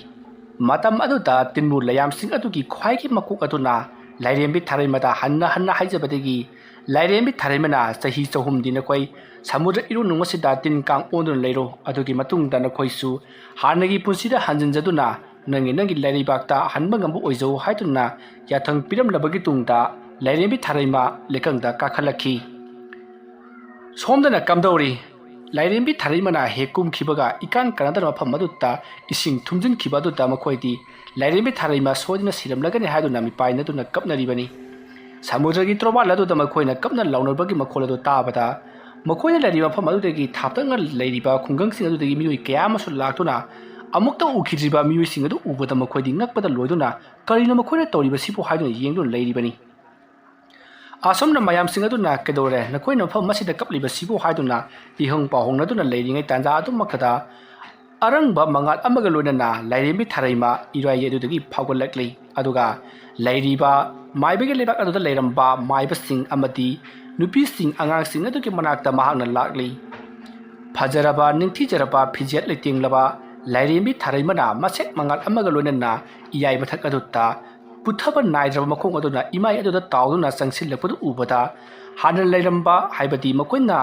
ꯃꯇꯝ ꯑꯗꯨꯗ ꯇꯤꯟꯃꯨ ꯂꯩꯌꯥꯝꯁꯤꯡ ꯑꯗꯨꯒꯤ ꯈ꯭ꯋꯥꯏꯒꯤ ꯃꯀꯣꯛ ꯑꯗꯨꯅ ꯂꯥꯏꯔꯦꯝꯕꯤ ꯊꯔꯥꯏꯃꯗ ꯍꯟꯅ ꯍꯟꯅ ꯍꯥꯏꯖꯕꯗꯒꯤ, ꯂꯥꯏꯔꯦꯝꯕꯤ ꯊꯔꯥꯏꯃꯅ ꯆꯍꯤ ꯆꯍꯨꯝꯗꯤ ꯅꯈꯣꯏ ꯁꯃꯨꯗ꯭ꯔ ꯏꯔꯣꯟ ꯅꯨꯡ ꯑꯁꯤꯗ ꯇꯤꯟ ꯀꯥꯡ ꯑꯣꯟꯗꯨꯅ ꯂꯩꯔꯣ, ꯑꯗꯨꯒꯤ ꯃꯇꯨꯡꯗ ꯅꯈꯣꯏꯁꯨ ꯍꯥꯟꯅꯒꯤ ꯄꯨꯟꯁꯤꯗ ꯍꯟꯖꯤꯟꯖꯗꯨꯅ ꯅꯪꯒꯤ ꯅꯪꯒꯤ ꯂꯩꯕꯥꯛꯇ ꯍꯟꯕ ꯉꯝꯕ ꯑꯣꯏꯖꯧ ꯍꯥꯏꯗꯨꯅ ꯌꯥꯊꯪ ꯄꯤꯔꯝꯂꯕꯒꯤ ꯇꯨꯡꯗ ꯂꯥꯏꯔꯦꯝꯕꯤ ꯊꯔꯥꯏꯃ ꯂꯩꯀꯪꯗ ꯀꯥꯈꯠꯂꯛꯈꯤ꯫ ꯁꯣꯝꯗꯅ ꯀꯝꯗꯧꯔꯤ? ꯂꯥꯏꯔꯦꯝꯕꯤ ꯊꯔꯥꯏꯃꯅ ꯍꯦꯛ ꯀꯨꯝꯈꯤꯕꯒ ꯏꯀꯥꯟ ꯀꯥꯟꯅꯗꯅ ꯃꯐꯝ ꯑꯗꯨꯗ ꯏꯁꯤꯡ ꯊꯨꯝꯖꯤꯟꯈꯤꯕ ꯑꯗꯨꯗ ꯃꯈꯣꯏꯗꯤ ꯂꯥꯏꯔꯦꯝꯕꯤ ꯊꯔꯥꯏꯃ ꯁꯣꯏꯗꯅ ꯁꯤꯔꯝꯂꯒꯅꯤ ꯍꯥꯏꯗꯨꯅ ꯃꯤꯄꯥꯏꯅꯗꯨꯅ ꯀꯞꯅꯔꯤꯕꯅꯤ꯫ ꯁꯃꯨꯗ꯭ꯔꯒꯤ ꯇꯣꯔꯕꯥꯟ ꯑꯗꯨꯗ ꯃꯈꯣꯏꯅ ꯀꯞꯅ ꯂꯥꯎꯅꯕꯒꯤ ꯃꯈꯣꯜ ꯑꯗꯨ ꯇꯥꯕꯗ, ꯃꯈꯣꯏꯅ ꯂꯩꯔꯤꯕ ꯃꯐꯝ ꯑꯗꯨꯗꯒꯤ ꯊꯥꯞꯇꯛꯅ ꯂꯩꯔꯤꯕ ꯈꯨꯡꯒꯪꯁꯤꯡ ꯑꯗꯨꯗꯒꯤ ꯃꯤꯑꯣꯏ ꯀꯌꯥ ꯑꯃꯁꯨ ꯂꯥꯛꯇꯨꯅ ꯑꯃꯨꯛꯇ ꯎꯈꯤꯗ꯭ꯔꯤꯕ ꯃꯤꯑꯣꯏꯁꯤꯡ ꯑꯗꯨ ꯎꯕꯗ ꯃꯈꯣꯏꯗꯤ ꯉꯛꯄꯗ ꯂꯣꯏꯗꯨꯅ, "ꯀꯔꯤꯅꯣ ꯃꯈꯣꯏꯅ ꯇꯧꯔꯤꯕꯁꯤꯕꯨ?" ꯍꯥꯏꯗꯨꯅ ꯌꯦꯡꯗꯨꯅ ꯂꯩꯔꯤꯕꯅꯤ꯫ ꯑꯁꯨꯝꯅ ꯃꯌꯥꯝꯁꯤꯡ ꯑꯗꯨꯅ, "ꯀꯩꯗꯧꯔꯦ? ꯅꯈꯣꯏꯅ ꯃꯐꯝ ꯑꯁꯤꯗ ꯀꯞꯂꯤꯕꯁꯤꯕꯨ?" ꯍꯥꯏꯗꯨꯅ ꯏꯍꯪ ꯄꯥꯎꯍꯪꯅꯗꯨꯅ ꯂꯩꯔꯤꯉꯩ ꯇꯥꯟꯖꯥ ꯑꯗꯨꯃꯛꯇꯗ ꯑꯔꯪꯕ ꯃꯉꯥꯜ ꯑꯃꯒ ꯂꯣꯏꯅꯅ ꯂꯥꯏꯔꯦꯝꯕꯤ ꯊꯔꯥꯏꯃ ꯏꯔꯥꯏ ꯑꯗꯨꯗꯒꯤ ꯐꯥꯎꯒꯠꯂꯛꯂꯤ꯫ ꯑꯗꯨꯒ ꯂꯩꯔꯤꯕ ꯃꯥꯏꯕꯒꯤ ꯂꯩꯕꯥꯛ ꯑꯗꯨꯗ ꯂꯩꯔꯝꯕ ꯃꯥꯏꯕꯁꯤꯡ ꯑꯃꯗꯤ ꯅꯨꯄꯤꯁꯤꯡ, ꯑꯉꯥꯡꯁꯤꯡ ꯑꯗꯨꯒꯤ ꯃꯅꯥꯛꯇ ꯃꯍꯥꯛꯅ ꯂꯥꯛꯂꯤ꯫ ꯐꯖꯔꯕ, ꯅꯤꯡꯊꯤꯖꯔꯕ, ꯐꯤꯖꯦꯠ ꯂꯩꯇꯦꯡꯂꯕ ꯂꯥꯏꯔꯦꯝꯕꯤ ꯊꯔꯥꯏꯃꯅ ꯃꯁꯦꯛ ꯃꯉꯥꯜ ꯑꯃꯒ ꯂꯣꯏꯅꯅ ꯏꯌꯥꯏ ꯃꯊꯛ ꯑꯗꯨꯗ ꯄꯨꯊꯕ ꯅꯥꯏꯗ꯭ꯔꯕ ꯃꯈꯣꯡ ꯑꯗꯨꯅ ꯏꯃꯥꯏ ꯑꯗꯨꯗ ꯇꯥꯎꯗꯨꯅ ꯆꯪꯁꯤꯜꯂꯛꯄꯗꯨ ꯎꯕꯗ, ꯍꯥꯟꯅ ꯂꯩꯔꯝꯕ, ꯍꯥꯏꯕꯗꯤ ꯃꯈꯣꯏꯅ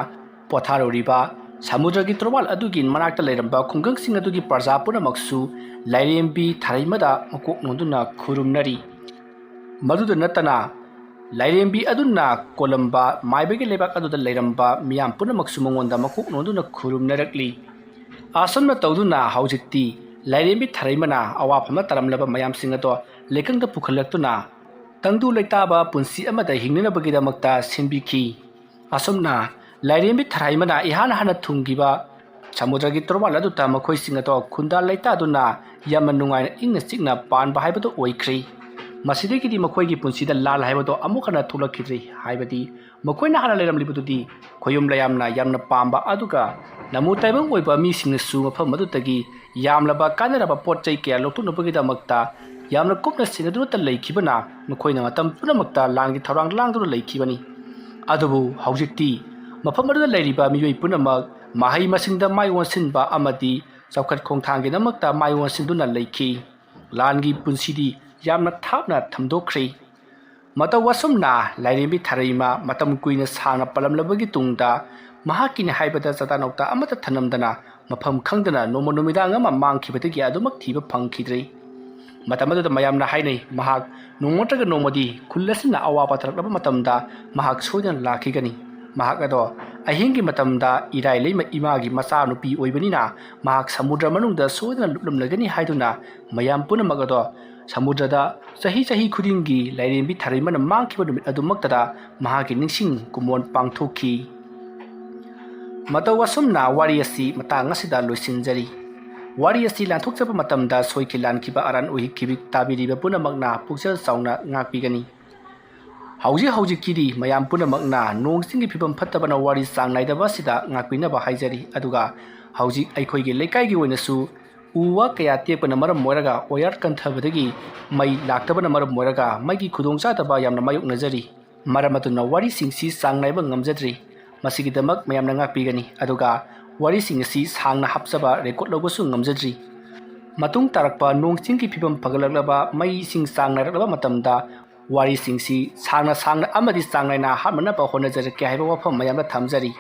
ꯄꯣꯊꯥꯔꯨꯔꯤꯕ ꯁꯃꯨꯗ꯭ꯔꯒꯤ ꯇꯣꯔꯕꯥꯟ ꯑꯗꯨꯒꯤ ꯃꯅꯥꯛꯇ ꯂꯩꯔꯝꯕ ꯈꯨꯡꯒꯪꯁꯤꯡ ꯑꯗꯨꯒꯤ ꯄ꯭ꯔꯖꯥ ꯄꯨꯝꯅꯃꯛꯁꯨ ꯂꯥꯏꯔꯦꯝꯕꯤ ꯊꯔꯥꯏꯃꯗ ꯃꯀꯣꯛ ꯅꯣꯟꯗꯨꯅ ꯈꯨꯔꯨꯝꯅꯔꯤ꯫ ꯃꯗꯨꯗ ꯅꯠꯇꯅ, ꯂꯥꯏꯔꯦꯝꯕꯤ ꯑꯗꯨꯅ ꯀꯣꯜꯂꯝꯕ ꯃꯥꯏꯕꯒꯤ ꯂꯩꯕꯥꯛ ꯑꯗꯨꯗ ꯂꯩꯔꯝꯕ ꯃꯤꯌꯥꯝ ꯄꯨꯝꯅꯃꯛꯁꯨ ꯃꯉꯣꯟꯗ ꯃꯀꯣꯛ ꯅꯣꯟꯗꯨꯅ ꯈꯨꯔꯨꯝꯅꯔꯛꯂꯤ꯫ ꯑꯁꯨꯝꯅ ꯇꯧꯗꯨꯅ ꯍꯧꯖꯤꯛꯇꯤ ꯂꯥꯏꯔꯦꯝꯕꯤ ꯊꯔꯥꯏꯃꯅ ꯑꯋꯥꯐꯝꯗ ꯇꯥꯔꯝꯂꯕ ꯃꯌꯥꯝꯁꯤꯡ ꯑꯗꯣ ꯂꯩꯀꯪꯗ ꯄꯨꯈꯠꯂꯛꯇꯨꯅ ꯇꯪꯗꯨ ꯂꯩꯇꯥꯕ ꯄꯨꯟꯁꯤ ꯑꯃꯗ ꯍꯤꯡꯅꯅꯕꯒꯤꯗꯃꯛꯇ ꯁꯦꯝꯕꯤꯈꯤ꯫ ꯑꯁꯨꯝꯅ ꯂꯥꯏꯔꯦꯝꯕꯤ ꯊꯔꯥꯏꯃꯅ ꯏꯍꯥꯟ ꯍꯥꯟꯅ ꯊꯨꯡꯈꯤꯕ ꯁꯃꯨꯗ꯭ꯔꯒꯤ ꯇꯣꯔꯕꯥꯟ ꯑꯗꯨꯗ ꯃꯈꯣꯏꯁꯤꯡ ꯑꯗꯣ ꯈꯨꯟꯗꯥ ꯂꯩꯇꯥꯗꯨꯅ ꯌꯥꯝꯅ ꯅꯨꯡꯉꯥꯏꯅ ꯏꯪꯅ ꯆꯤꯛꯅ ꯄꯥꯟꯕ ꯍꯥꯏꯕꯗꯨ ꯑꯣꯏꯈ꯭ꯔꯦ꯫ ꯃꯁꯤꯗꯒꯤꯗꯤ ꯃꯈꯣꯏꯒꯤ ꯄꯨꯟꯁꯤꯗ ꯂꯥꯜ ꯍꯥꯏꯕꯗꯣ ꯑꯃꯨꯛ ꯍꯟꯅ ꯊꯣꯛꯂꯛꯈꯤꯗ꯭ꯔꯦ꯫ ꯍꯥꯏꯕꯗꯤ ꯃꯈꯣꯏꯅ ꯍꯥꯟꯅ ꯂꯩꯔꯝꯂꯤꯕꯗꯨꯗꯤ ꯈꯣꯌꯨꯝ ꯂꯥꯌꯥꯝꯅ ꯌꯥꯝꯅ ꯄꯥꯝꯕ ꯑꯗꯨꯒ ꯅꯃꯨ ꯇꯥꯏꯕꯪ ꯑꯣꯏꯕ ꯃꯤꯁꯤꯡꯅꯁꯨ ꯃꯐꯝ ꯑꯗꯨꯗꯒꯤ ꯌꯥꯝꯂꯕ ꯀꯥꯟꯅꯔꯕ ꯄꯣꯠ ꯆꯩ ꯀꯌꯥ ꯂꯧꯊꯣꯛꯅꯕꯒꯤꯗꯃꯛꯇ ꯌꯥꯝꯅ ꯀꯨꯞꯅ ꯁꯦꯟꯅꯗꯨꯅꯇ ꯂꯩꯈꯤꯕꯅ ꯃꯈꯣꯏꯅ ꯃꯇꯝ ꯄꯨꯝꯅꯃꯛꯇ ꯂꯥꯟꯒꯤ ꯊꯧꯔꯥꯡ ꯂꯥꯡꯗꯨꯅ ꯂꯩꯈꯤꯕꯅꯤ꯫ ꯑꯗꯨꯕꯨ ꯍꯧꯖꯤꯛꯇꯤ ꯃꯐꯝ ꯑꯗꯨꯗ ꯂꯩꯔꯤꯕ ꯃꯤꯑꯣꯏ ꯄꯨꯝꯅꯃꯛ ꯃꯍꯩ ꯃꯁꯤꯡꯗ ꯃꯥꯏ ꯑꯣꯟꯁꯤꯟꯕ ꯑꯃꯗꯤ ꯆꯥꯎꯈꯠ ꯈꯣꯡꯊꯥꯡꯒꯤꯗꯃꯛꯇ ꯃꯥꯏ ꯑꯣꯟꯁꯤꯟꯗꯨꯅ ꯂꯩꯈꯤ꯫ ꯂꯥꯟꯒꯤ ꯄꯨꯟꯁꯤꯗꯤ ꯌꯥꯝꯅ ꯊꯥꯞꯅ ꯊꯝꯗꯣꯛꯈ꯭ꯔꯦ꯫ ꯃꯇꯧ ꯑꯁꯨꯝꯅ ꯂꯥꯏꯔꯦꯝꯕꯤ ꯊꯔꯩꯃ ꯃꯇꯝ ꯀꯨꯏꯅ ꯁꯥꯡꯅ ꯄꯥꯜꯂꯝꯂꯕꯒꯤ ꯇꯨꯡꯗ ꯃꯍꯥꯛꯀꯤꯅꯤ ꯍꯥꯏꯕꯗ ꯆꯥꯗꯥ ꯅꯧꯗꯥ ꯑꯃꯠꯇ ꯊꯝꯂꯝꯗꯅ ꯃꯐꯝ ꯈꯪꯗꯅ ꯅꯣꯡꯃ ꯅꯨꯃꯤꯗꯥꯡ ꯑꯃ ꯃꯥꯡꯈꯤꯕꯗꯒꯤ ꯑꯗꯨꯃꯛ ꯊꯤꯕ ꯐꯪꯈꯤꯗ꯭ꯔꯦ꯫ ꯃꯇꯝ ꯑꯗꯨꯗ ꯃꯌꯥꯝꯅ ꯍꯥꯏꯅꯩ, ꯃꯍꯥꯛ ꯅꯣꯡꯃ ꯅꯠꯇ꯭ꯔꯒ ꯅꯣꯡꯃꯗꯤ ꯈꯨꯜ ꯑꯁꯤꯅ ꯑꯋꯥꯕ ꯇꯥꯔꯛꯂꯕ ꯃꯇꯝꯗ ꯃꯍꯥꯛ ꯁꯣꯏꯗꯅ ꯂꯥꯛꯈꯤꯒꯅꯤ꯫ ꯃꯍꯥꯛ ꯑꯗꯣ ꯑꯍꯤꯡꯒꯤ ꯃꯇꯝꯗ ꯏꯔꯥꯏ ꯂꯩꯃ ꯏꯃꯥꯒꯤ ꯃꯆꯥꯅꯨꯄꯤ ꯑꯣꯏꯕꯅꯤꯅ ꯃꯍꯥꯛ ꯁꯃꯨꯗ꯭ꯔ ꯃꯅꯨꯡꯗ ꯁꯣꯏꯗꯅ ꯂꯨꯞꯂꯝꯂꯒꯅꯤ ꯍꯥꯏꯗꯨꯅ ꯃꯌꯥꯝ ꯄꯨꯝꯅꯃꯛ ꯑꯗꯣ ꯁꯃꯨꯗ꯭ꯔꯗ ꯆꯍꯤ ꯆꯍꯤ ꯈꯨꯗꯤꯡꯒꯤ ꯂꯥꯏꯔꯦꯝꯕꯤ ꯊꯔꯩꯃꯅ ꯃꯥꯡꯈꯤꯕ ꯅꯨꯃꯤꯠ ꯑꯗꯨꯃꯛꯇꯗ ꯃꯍꯥꯛꯀꯤ ꯅꯤꯡꯁꯤꯡ ꯀꯨꯝꯑꯣꯟ ꯄꯥꯡꯊꯣꯛꯈꯤ꯫ ꯃꯇꯧ ꯑꯁꯨꯝꯅ ꯋꯥꯔꯤ ꯑꯁꯤ ꯃꯇꯥꯡ ꯑꯁꯤꯗ ꯂꯣꯏꯁꯤꯟꯖꯔꯤ꯫ ꯋꯥꯔꯤ ꯑꯁꯤ ꯂꯥꯟꯊꯣꯛꯆꯕ ꯃꯇꯝꯗ ꯁꯣꯏꯈꯤ ꯂꯥꯟꯈꯤꯕ ꯑꯔꯥꯟ ꯑꯣꯏꯈꯤꯕꯤ ꯇꯥꯕꯤꯔꯤꯕ ꯄꯨꯝꯅꯃꯛꯅ ꯄꯨꯛꯆꯦꯜ ꯆꯥꯎꯅ ꯉꯥꯛꯄꯤꯒꯅꯤ꯫ ꯍꯧꯖꯤꯛ ꯍꯧꯖꯤꯛꯀꯤꯗꯤ ꯃꯌꯥꯝ ꯄꯨꯝꯅꯃꯛꯅ ꯅꯣꯡ ꯆꯤꯡꯒꯤ ꯐꯤꯕꯝ ꯐꯠꯇꯕꯅ ꯋꯥꯔꯤ ꯆꯥꯡ ꯅꯥꯏꯗꯕ ꯑꯁꯤꯗ ꯉꯥꯛꯄꯤꯅꯕ ꯍꯥꯏꯖꯔꯤ꯫ ꯑꯗꯨꯒ ꯍꯧꯖꯤꯛ ꯑꯩꯈꯣꯏꯒꯤ ꯂꯩꯀꯥꯏꯒꯤ ꯑꯣꯏꯅꯁꯨ ꯎ ꯋꯥ ꯀꯌꯥ ꯇꯦꯛꯄꯅ ꯃꯔꯝ ꯑꯣꯏꯔꯒ ꯋꯥꯌꯔ ꯀꯟꯊꯕꯗꯒꯤ ꯃꯩ ꯂꯥꯛꯇꯕꯅ ꯃꯔꯝ ꯑꯣꯏꯔꯒ ꯃꯩꯒꯤ ꯈꯨꯗꯣꯡꯆꯥꯗꯕ ꯌꯥꯝꯅ ꯃꯥꯌꯣꯛꯅꯖꯔꯤ꯫ ꯃꯔꯝ ꯑꯗꯨꯅ ꯋꯥꯔꯤꯁꯤꯡꯁꯤ ꯆꯥꯡ ꯅꯥꯏꯕ ꯉꯝꯖꯗ꯭ꯔꯤ꯫ ꯃꯁꯤꯒꯤꯗꯃꯛ ꯃꯌꯥꯝꯅ ꯉꯥꯛꯄꯤꯒꯅꯤ꯫ ꯑꯗꯨꯒ ꯋꯥꯔꯤꯁꯤꯡ ꯑꯁꯤ ꯁꯥꯡꯅ ꯍꯥꯞꯆꯕ ꯔꯦꯀꯣꯔꯗ ꯂꯧꯕꯁꯨ ꯉꯝꯖꯗ꯭ꯔꯤ꯫ ꯃꯇꯨꯡ ꯇꯥꯔꯛꯄ ꯅꯣꯡ ꯆꯤꯡꯒꯤ ꯐꯤꯕꯝ ꯐꯒꯠꯂꯛꯂꯕ, ꯃꯩ ꯏꯁꯤꯡ ꯆꯥꯡ ꯅꯥꯏꯔꯛꯂꯕ ꯃꯇꯝꯗ ꯋꯥꯔꯤꯁꯤꯡꯁꯤ ꯁꯥꯡꯅ ꯁꯥꯡꯅ ꯑꯃꯗꯤ ꯆꯥꯡ ꯅꯥꯏꯅ ꯍꯥꯞꯅꯅꯕ ꯍꯣꯠꯅꯖꯔꯛꯀꯦ ꯍꯥꯏꯕ ꯋꯥꯐꯝ ꯃꯌꯥꯝꯗ ꯊꯝꯖꯔꯤ꯫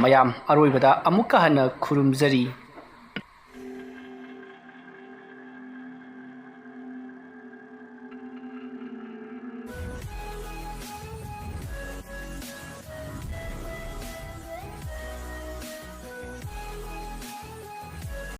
ꯃꯌꯥꯝ ꯑꯔꯣꯏꯕꯗ ꯑꯃꯨꯛꯀ ꯍꯟꯅ ꯈꯨꯔꯨꯝꯖꯔꯤ꯫